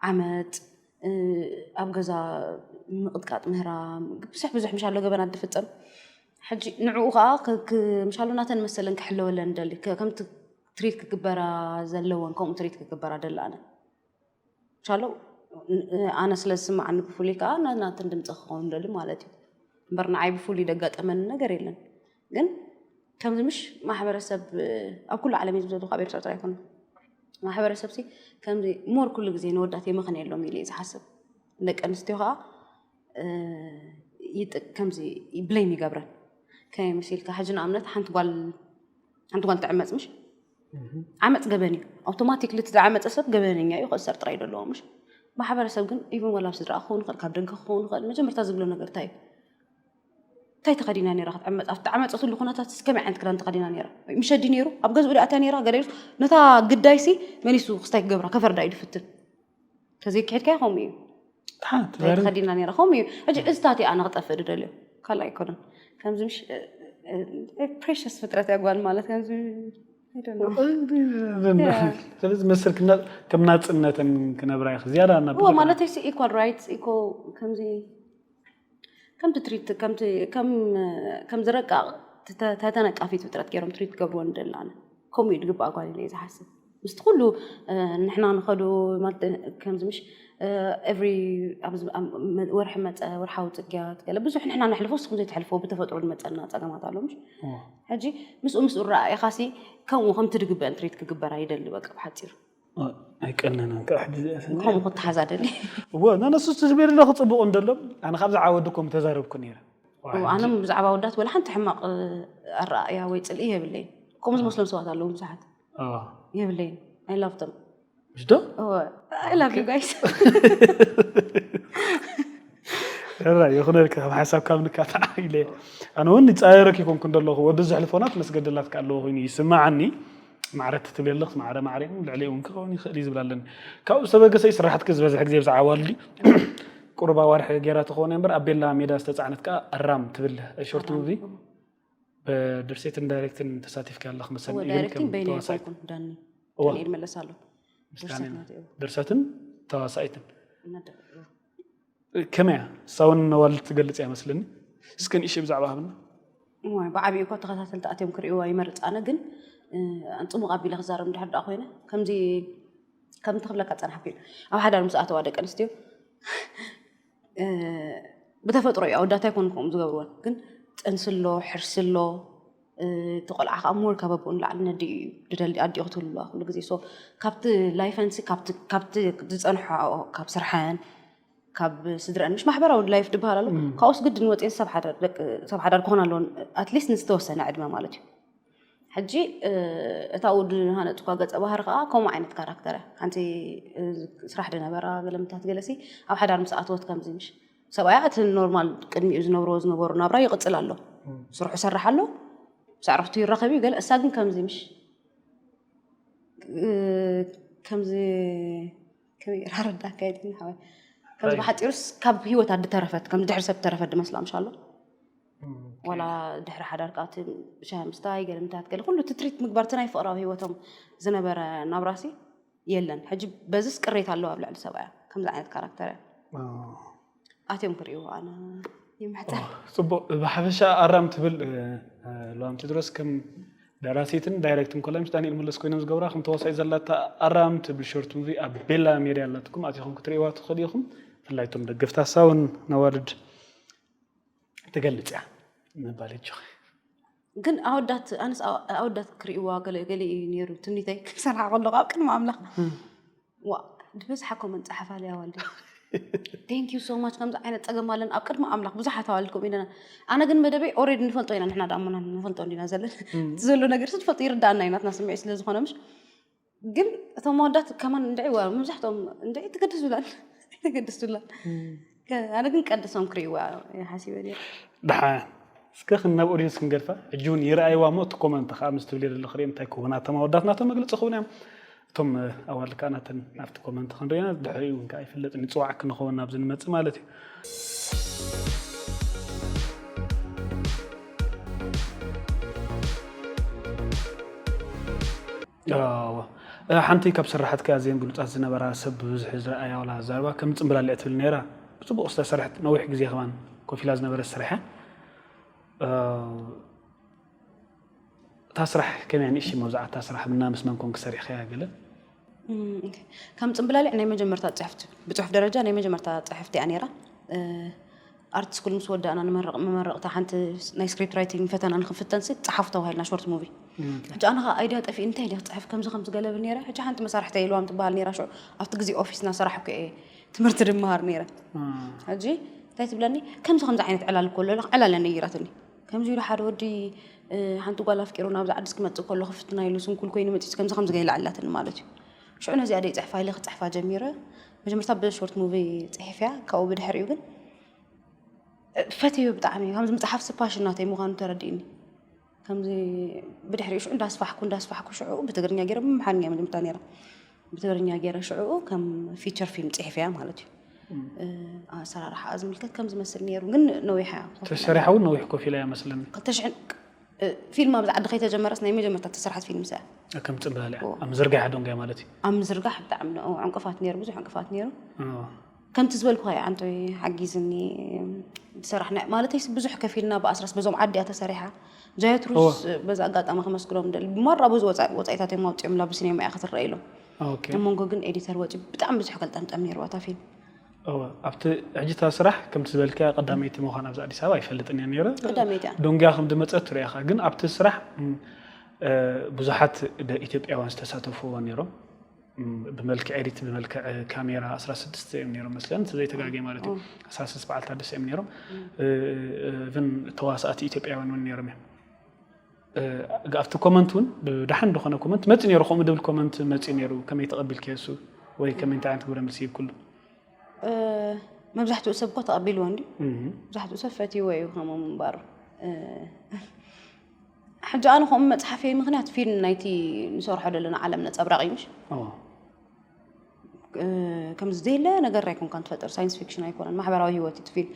ዓመፅ ኣብ ገዛ ምቕጥቃጥ ምህራም ብዙሕ ብዙሕ ምሽ ኣሎ ገበናት ዝፍፀም ሕጂ ንዕኡ ከዓ ምሻሎ ናተን መሰለን ክሕለወለን ደሊ ከምቲ ትሪት ክግበራ ዘለወን ከምኡ ትሪት ክግበራ ደሊ ኣነ ሻሎ ኣነ ስለ ዝስምዓኒ ብፍሉይ ከዓ ናናትን ድምፂ ክኸውን ደሊ ማለት እዩ እምበር ንዓይ ብፍሉይ ደጋጠመኒ ነገር የለን ግን ከምዚ ምሽ ማሕበረሰብ ኣብ ኩሉ ዓለም እዩ ዘሎ ካብ ኤርትራ ጥራይ ይኮነ ማሕበረሰብ ሲ ከምዚ ሞር ኩሉ ግዜ ንወዳት የመኽን የሎም ኢሉ እዩ ዝሓስብ። ደቂ ኣንስትዮ ከዓ ይጥ ከምዚ ብሌም ይገብረን። ከመይ መሲልካ፣ ሕጂ ንኣብነት ሓንቲ ጓል ሓንቲ ጓል ትዕመፅ ምሽ ዓመፅ ገበን እዩ። ኣውቶማቲክሊ እቲ ዝዓመፀ ሰብ ገበነኛ እዩ፣ ክእሰር ጥራይ ዘለዎ ምሽ። ማሕበረሰብ ግን ኢቭን ወላ ኣብ ስድራ ክኸውን ይኽእል፣ ካብ ደገ ክኸውን ይኽእል። መጀመርታ ዝብሎ ነገር እንታይ እዩ? እንታይ ተኸዲና ነይራ ክትዕመፅ? ኣብቲ ዓመፀትሉ ኩነታት ስ ከመይ ዓይነት ክዳን ተኸዲና ነይራ? ምሸዲ ነይሩ ኣብ ገዝኡ ዳእታ ነይራ ገለ ኢሉ ነታ ግዳይሲ መሊሱ ክስታይ ክገብራ ከፈርዳ እዩ ድፍትን። ተዘይክሕድካ ከምኡ እዩ። እንታይ ተኸዲና ነይራ ከምኡ እዩ። ሕጂ እዝታት ኣነ ክጠፍእ ድደልዮ ካልእ ኣይኮነን። ከምዚ ምሽ ፕሬሽስ ፍጥረት እያ ጓል ማለት ከምዚ ስለዚ መስል ከም ናፅነተን ክነብራ ይኽ ዝያዳ ናብ ማለት ኢኳል ራይትስ ኢኮ ከምዚ ከምቲ ትሪት ከም ዝረቃቕ ተተነቃፊት ፍጥረት ገይሮም ትሪት ገብርዎ ንደሊ ኣነ ከምኡ እዩ ዝግባእ ጓል ኢለ ዝሓስብ። ምስቲ ኩሉ ንሕና ንኸዱ ከምዚ ምሽ ኤቭሪ ወርሒ መፀ ወርሓዊ ፅግያት ገለ ብዙሕ ንሕና ነሕልፎ ንስኹም ዘይትሕልፎ ብተፈጥሮ ዝመፀና ፀገማት ኣሎ ምሽ ሕጂ ምስኡ ምስኡ ረኣኢኻሲ ከምኡ ከምቲ ዝግበአን ትሪት ክግበር ኣይደሊ በቃ ብሓፂሩ ኣይቀነናን ከዓ ሕጂ እዚኣ ሰሚዐ ከምኡ ክተሓዛ ደሊ እወ ነነሱ ትዝቤ ኣለኹ ፅቡቕ እንደሎም ኣነ ካብ ዝዓወዱ ኮም ተዛረብኩ ነይረ ኣነ ብዛዕባ ወዳት ወላ ሓንቲ ሕማቕ ኣረኣእያ ወይ ፅልኢ የብለይን። ከምኡ ዝመስሎም ሰባት ኣለዉ ብዙሓት የብለይን። ኣይላፍቶም ምሽ ዶ ኣይላፍ ዩ ጋይስ ራ ይኹነልካ ካብ ሓሳብ ካብ ንካታዕ ኢለ ኣነ እውን ይፃየረክ ይኮንኩ እንደለኹ ወዲ ዘሕልፎናት መስገደላት ከ ኣለዎ ኮይኑ ይስማዓኒ። ማዕረ ትብል ኣለኽስ ማዕረ ማዕረ ልዕሊ እውን ክኸውን ይኽእል እዩ ዝብል ኣለኒ። ካብኡ ዝተበገሰ ስራሕትኪ ዝበዝሕ ግዜ ብዛዕባ ዋልዲ ቁሩባ ዋርሒ ገይራ ትኸውን እምበር ኣብ ቤላ ሜዳ ዝተፃዕነት ከዓ ኣራም ትብል ሾርት ሙቪ ብድርሴትን ዳይሬክትን ተሳቲፍካ ኣለኽ መሰለኒ። ኢቨን ዳይሬክቲንግ ከም በይነ ተዋሳኢት ኣይኮንኩን ዳኒ እዋ። ዳንኤል መለስ ኣሎ። ምስጋና ድርሰት ናት እዩ። ድርሰትን ተዋሳኢትን እናደ- ከመያ ሳውን ነዋልድ ትገልጽ እያ መስለኒ። እስከ ንእሽተይ ብዛዕባ ሃብና። እዋይ፣ ብዓብዩ እኮ ተኸታተልቲ ኣትዮም ክርእይዋ ይመርፅ። ኣነ ግን እ፣ ፅሙቕ ኣቢለ ክዛረብ እንድሕር ደኣ ኮይነ ከምዚ ከምቲ ክብለካ ፀናሕኩ እዩ። ኣብ ሓዳር ምስ ኣተዋ ደቂ ኣንስትዮ እ፣ ብተፈጥሮ እዩ ኣወዳት ኣይኮኑ ከምኡ ዝገብርወን ግን ጥንሲ ኣሎ ሕርሲ ኣሎ እ፣ እቲ ቆልዓ ከዓ ሞር ካብ ኣቦኡ ንላዕሊ ነዲኡ እዩ ድደሊ ኣዲኡ ክትህሉ ኣለዋ ኩሉ ግዜ ሶ ካብቲ ላይፈንሲ ካብቲ ዝፀንሖ ካብ ስርሐን ካብ ስድረን ምሽ ማሕበራዊ ላይፍ ድበሃል ኣሎ ካብኡስ ግድን ወፅኤን ሰብ ሓዳር ደቂ ሰብ ሓዳር ክኾን ኣለዎን ኣትሊስት ንዝተወሰነ ዕድመ ማለት እዩ ሕጂ እታ ውድ ሃነፅኳ ገፀ ባህር ከዓ ከምኡ ዓይነት ካራክተር እያ ሓንቲ ስራሕ ድነበራ ገለምታት ገለሲ ኣብ ሓዳር ምስ ኣትወት ከምዚ ምሽ ሰብኣያ እቲ ኖርማል ቅድሚኡ ዝነብርዎ ዝነበሩ ናብራ ይቕፅል ኣሎ ስርሑ ይሰርሕ ኣሎ ምስ ኣዕርኽቱ ይራኸብ እዩ ገለ እሳ ግን ከምዚ ምሽ ከምዚ ከመይ ራረዳካ የድን ሓወይ ከምዚ ብሓፂሩስ ካብ ህይወት ኣድተረፈት ከም ድሕሪ ሰብ ተረፈት ድመስላ ምሽ ኣሎ ዋላ ድሕሪ ሓዳር ከዓ እቲ ሻሂ ምስታይ ገለ ምታት ገለ ኩሉ እቲ ትሪት ምግባር እቲ ናይ ፍቕራዊ ህይወቶም ዝነበረ ናብራሲ የለን ሕጂ በዝስ ቅሬታ ኣለዎ ኣብ ልዕሊ ሰብኣያ ከምዚ ዓይነት ካራክተር እያ ኣትዮም ክርእይዎ ኣነ ይምሕፀን ፅቡቅ ብሓፈሻ ኣራም ትብል ሎሚ ቴድሮስ ከም ደራሲትን ዳይሬክትን ኮላ ምስ ዳንኤል መለስ ኮይኖም ዝገብራ ከም ተዋሳኢ ዘላታ ኣራም ትብል ሾርት ሙቪ ኣብ ቤላ ሜድያ ኣላትኩም ኣቲኹም ክትርእይዋ ትኽእሉ ኢኹም ብፍላይ እቶም ደገፍቲ ሓሳውን ነዋልድ ትገልፅ እያ ምባል ይችኸ ግን ኣወዳት ኣነስ ኣወዳት ክርእይዋ ገለ ገለ እዩ ነይሩ ትምኒተይ ክሰርሓ ከለኹ ኣብ ቅድሚ ኣምላኽ ዋ ድበዝሓ ኮመንት ፀሓፋ ለያ ዋልዲ thank you so much ከምዚ ዓይነት ፀገም ኣለን ኣብ ቅድሚ ኣምላኽ ብዙሓት ኣዋልድ ከምኡ ኢለና ኣነ ግን መደበይ ኦሬድ ንፈልጦ ኢና ንሕና ዳሞና ንፈልጦ እንዲና ዘለን እቲ ዘሎ ነገር ስ ትፈልጦ ይርዳእና እዩ ናትና ስምዒ ስለ ዝኾነ ምሽ ግን እቶም መወዳት ከማን እንድዒ ዋ መብዛሕትኦም እንድዒ ትገድሱላን ትገድሱላን ኣነ ግን ቀድሶም ክርእይዋ ሓሲበ ድሓ እስከ ናብ ኦዲንስ ክንገድፋ ሕጂ እውን ይረኣይዋ እሞ እቲ ኮመንት ከዓ ምስ ትብል የለ ክሪኦም እንታይ ክህቡና እቶም ኣወዳት ናቶም መግለፂ ክህቡና እዮም እቶም ኣዋልድ ከዓ ናተን ናብቲ ኮመንት ክንሪና ድሕሪኡ እውን ከዓ ይፍለጥ ንፅዋዕ ክንኸውን ናብዚ ንመፅእ ማለት እዩ ሓንቲ ካብ ስራሓትካ እዚአን ብሉፃት ዝነበራ ሰብ ብብዝሒ ዝረኣያ ዋላ ዛረባ ከም ፅምብላሊዕ ትብል ነይራ ብፅቡቅ ዝተሰርሐት ነዊሕ ግዜ ከማን ኮፍ ኢላ ዝነበረት ስራሕ እታ ስራሕ ከመያ ንእሽተይ መብዛዕታ ስራሕ ምና ምስ መን ኮንክ ሰሪሕካያ ገለ ከም ፅምብላሊዕ ናይ መጀመርታ ፅሕፍቲ ብፅሑፍ ደረጃ ናይ መጀመርታ ፅሕፍቲ እያ ነይራ ኣርት ስኩል ምስ ወዳእና ንመረቕ መመረቕታ ሓንቲ ናይ ስክሪፕት ራይቲንግ ፈተና ንክፍተን ሲ ጸሓፉ ተባሂልና ሾርት ሙቪ። ሕጂ ኣነ ከዓ ኣይድያ ጠፊእ እንታይ ድያ ክፅሕፍ ከምዚ ከምዚ ገለብል ነይረ። ሕጂ ሓንቲ መሳርሕተይ ኢልዋም ትበሃል ነይራ ሽዑ ኣብቲ ግዜ ኦፊስ እናሰራሕኩ እየ ትምህርቲ ድመሃር ነይረ። ሕጂ እንታይ ትብለኒ ከምዚ ከምዚ ዓይነት ዕላል እኮ ኣሎ ዕላለ ነይራትኒ። ከምዚ ኢሉ ሓደ ወዲ ሓንቲ ጓል ኣፍቂሩ ናብዚ ዓድስ ክመፅእ ከሎ ክፍትና ኢሉ ስንኩል ኮይኑ መፂስ ከምዚ ከምዚ ገይላ ዕላትኒ ማለት እዩ። ሽዑ ነዚኣ ደይ ፅሕፋ ኢለ ክፅሕፋ ጀሚረ። መጀመርታ ብሾርት ሙቪ ፅሒፍያ ካብኡ ብድሕሪኡ ግን ፈትዮ ብጣዕሚ ከምዚ መፅሓፍ ስፓሽን ናተይ ምዃኑ ተረዲእኒ። ከምዚ ብድሕሪኡ ሽዑ እንዳስፋሕኩ እንዳስፋሕኩ ሽዑ ብትግርኛ ገይረ ብምሓርኛ መጀመርታ ነይራ ብትግርኛ ገይረ ሽዑ ከም ፊቸር ፊልም ፅሒፍያ ማለት እዩ። ኣሰራርሓ ዝምልከት ከም ዝመስል ነይሩ ግን ነዊሓ ተሰሪሓ እውን ነዊሕ ኮፍ ኢላ እያ መስለኒ። ፊልም ኣብዚ ዓዲ ከይተጀመረስ ናይ መጀመርታ ተሰርሓት ፊልም ሰ ከም ፅምበል እያ ኣብ ምዝርጋሕ ዶንጋይ ማለት እዩ። ኣብ ምዝርጋሕ ብጣዕሚ ንኡ ዕንቅፋት ነይሩ ብዙሕ ዕንቅፋት ነይሩ። ከምቲ ዝበልኩ ኣይ ኣንቶይ ሓጊዝኒ ዝሰራሕና ማለተይ ብዙሕ ከፊልና ብኣስራስ በዞም ዓዲ እያ ተሰሪሓ። ጃየት ሩስ በዚ ኣጋጣሚ ከመስግኖም ደል ብማራ ብዙ ወፃኢታት እዮም ኣውፅኦም ላብ ሲኔማ እያ ክትረአ ኢሎም። ኣብ መንጎ ግን ኤዲተር ወፂ ብጣዕሚ ብዙሕ ከልጠምጠም ነይርዋ እታ ፊልም። ኣብቲ ሕጂ እታ ስራሕ ከምቲ ዝበልክያ ቀዳመይቲ ምዃና ኣብዚ ኣዲስ ኣበባ ኣይፈልጥን እየ ነይረ። ቀዳመይቲ እያ። ዶንግያ ከም ዝመፀት ትሪኢኻ ግን ኣብቲ ስራሕ ብዙሓት ኢትዮጵያውያን ዝተሳተፍዎ ነይሮም። ብመልክዕ ኤዲት ብመልክዕ ካሜራ ኣስራ ስድስተ እዮም ነይሮም መስለን እንተዘይተጋግየ ማለት እዩ። ኣስራ ስድስተ በዓል ታደሰ እዮም ነይሮም። እብን ተዋሳእቲ ኢትዮጵያውያን እውን ነይሮም እዮም። ኣብቲ ኮመንት እውን ብደሓን ዝኾነ ኮመንት መፂ ነይሩ ከምኡ ድብል ኮመንት መፂ ነይሩ ከመይ ተቐቢልክዮ እሱ ወይ ከመይ እንታይ ዓይነት ግብረ መልሲ ይብክሉ? መብዛሕትኡ ሰብ እኮ ተቐቢልዎ እንዲ መብዛሕትኡ ሰብ ፈትይዎ እዩ ከምኡ ምንባሩ። ሕጂ ኣነ ከምኡ መፅሓፈይ ምክንያት ፊልም ናይቲ ንሰርሖ ዘለና ዓለም ነፀብራቕ እዩ ምሽ ከምዚ ዘየለ ነገር ኣይኮንካን ትፈጥር ሳይንስ ፊክሽን ኣይኮነን ማሕበራዊ ህይወት እዩ ፊልም።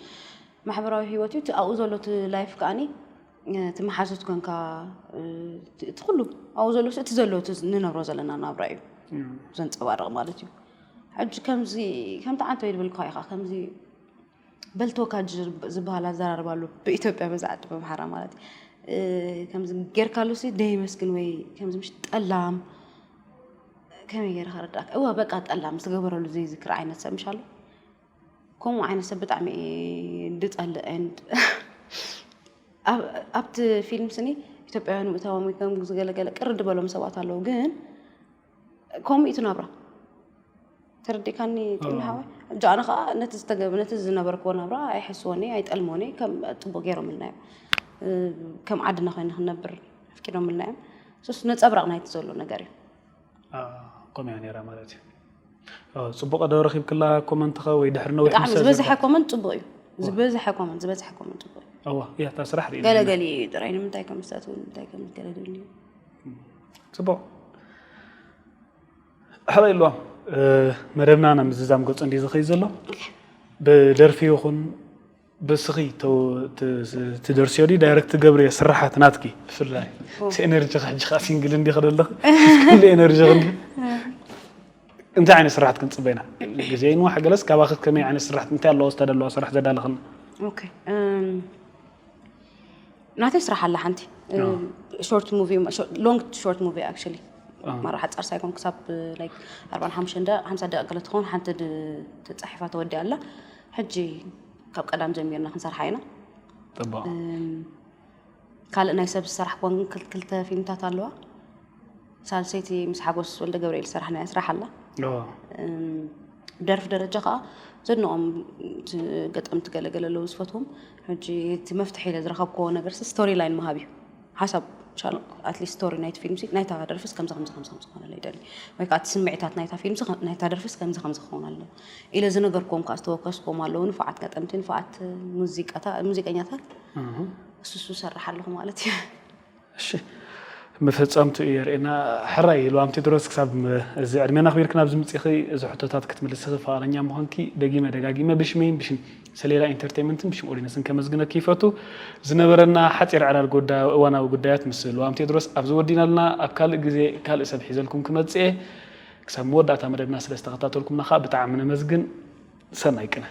ማሕበራዊ ህይወት እዩ ኣብኡ ዘሎ እቲ ላይፍ ከዓኒ እቲ መሓዙት ኮንካ እቲ ኩሉ ኣብኡ ዘሎ እቲ ዘሎ ንነብሮ ዘለና ናብራ እዩ ዘንፀባርቕ ማለት እዩ። ሕጂ ከምዚ ከምቲ ዓንተ ይድብልካ ኢኻ ከምዚ በልተወካ ዝበሃል ኣዘራርባ ኣሎ ብኢትዮጵያ በዛ ዓዲ በምሓራ ማለት ከምዚ ጌርካ ኣሉሲ ደይመስግን ወይ ከምዚ ምሽ ጠላም ከመይ ገይረ ከረዳእካ እዋ በቃ ጠላም ዝገበረሉ ዘይዝክር ዓይነት ሰብ ምሽ ኣሎ። ከምኡ ዓይነት ሰብ ብጣዕሚ ድጠልእ and ኣብቲ ፊልም ስኒ ኢትዮጵያውያን ምእታዎም ከም ዝገለገለ ቅር ድበሎም ሰባት ኣለዉ ግን ከምኡ እዩ ናብራ። ተረዲእካኒ ጢም ሓወይ? ሕጂ ኣነ ከዓ ነቲ ዝተገብ ነቲ ዝነበርክዎ ናብራ ኣይሐስዎን እየ ኣይጠልሞን እየ ከም ፅቡቅ ገይሮምልና እዮም ከም ዓድና ኮይና ክንነብር ኣፍቂዶምልና እዮም። ሶስ ነፀብራቅ ናይቲ ዘሎ ነገር እዩ። ከምያ ነራ ማለት እዩ። ፅቡቅ ዶ ረኪብክላ ኮመንትኸ ወይ ድሕሪ ነዊሕ ብጣዕሚ ዝበዝሐ ኮመንት ፅቡቅ እዩ። ዝበዝሐ ኮመንት ዝበዝሐ ኮመንት ፅቡቅ እዩ። እዋ እያ እታ ስራሕ ርኢና ገለገሊ ጥራይ ንምንታይ ከም ዝሳትውን እንታይ ከም ዝገለገሉ እዩ። ፅቡቅ ሕራይ ኣለዋ። መደብና ናብ ምዝዛም ገፁ እንዲ ዝኸይ ዘሎ ብደርፊ ይኹን ብስኺ ትደርሲዮ ዲ ዳይረክት ትገብርዮ ስራሓት ናትኪ ብፍላይ እቲ ኤነርጂ ሕጂ ከዓ ሲንግል እንዲ ከደለኺ ኩሉ ኤነርጂ ክንዲ እንታይ ዓይነት ስራሓት ክንፅበ ኢና? ግዜ ይንዋሕ ገለስ ካባኺ ከመይ ዓይነት ስራሕት እንታይ ኣለዋ ዝተደለዋ ስራሕ ዘዳለኽና? ናተይ ስራሕ ኣላ ሓንቲ ሾርት ሙቪ ሎንግ ሾርት ሙቪ ኣክቹሊ ማራ ሓፃር ሳይኮን ክሳብ ላይክ ኣርባን ሓሙሽተን ደቂቕ ሓምሳ ደቂቕ ገለ ትኸውን ሓንቲ ተፃሒፋ ተወዲኣ ኣላ። ሕጂ ካብ ቀዳም ጀሚርና ክንሰርሓ ኢና። ፅቡቅ ካልእ ናይ ሰብ ዝሰራሕክወን ክልተ ፊልምታት ኣለዋ። ሳልሰይቲ ምስ ሓጎስ ወልደ ገብርኤል ዝሰራሕናያ ስራሕ ኣላ። ደርፊ ደረጃ ከዓ ዘድንቖም ገጠምቲ ገለገለ ኣለዉ ዝፈትዎም። ሕጂ እቲ መፍትሒ ኢለ ዝረኸብክዎ ነገር ስቶሪ ላይን ምሃብ እዩ። ሓሳብ ቻል ኣትሊስት ስቶሪ ናይቲ ፊልም ናይታ ደርፍስ ከምዚ ከምዚ ከምዚ ከምዚ ክኾነለ ይደሊ ወይ ከዓ እቲ ስምዒታት ናይታ ፊልም ናይታ ደርፍስ ከምዚ ከምዚ ክኸውን ኣለዎ ኢለ ዝነገርክዎም ከዓ ዝተወከስክዎም ኣለዉ ንፉዓት ገጠምቲ ንፉዓት ሙዚቀኛታት እሱ እሱ ሰርሕ ኣለኹ ማለት እዩ። እሺ መፈጸምቱ እዩ የርእና። ሕራይ ኢሉ ኣምቲ ድሮስ ክሳብ እዚ ዕድሜና ኣኽቢርክን ኣብዚ ምጽእኺ እዚ ሕቶታት ክትምልስኺ ፍቓደኛ ምዃንኪ ደጊመ ደጋጊመ ብሽመይን ብሽም ሰሌላ ኢንተርቴይመንትን ብሽም ኦዲነስን ከመስግነኪ ይፈቱ። ዝነበረና ሓጺር ዕላል ጉዳ እዋናዊ ጉዳያት ምስ ልዋም ቴድሮስ ኣብዚ ወዲናልና ኣብ ካልእ ግዜ ካልእ ሰብ ሒዘልኩም ክመጽእ እየ። ክሳብ መወዳእታ መደብና ስለ ዝተኸታተልኩምና ከዓ ብጣዕሚ ነመስግን። ሰናይ ቅነ።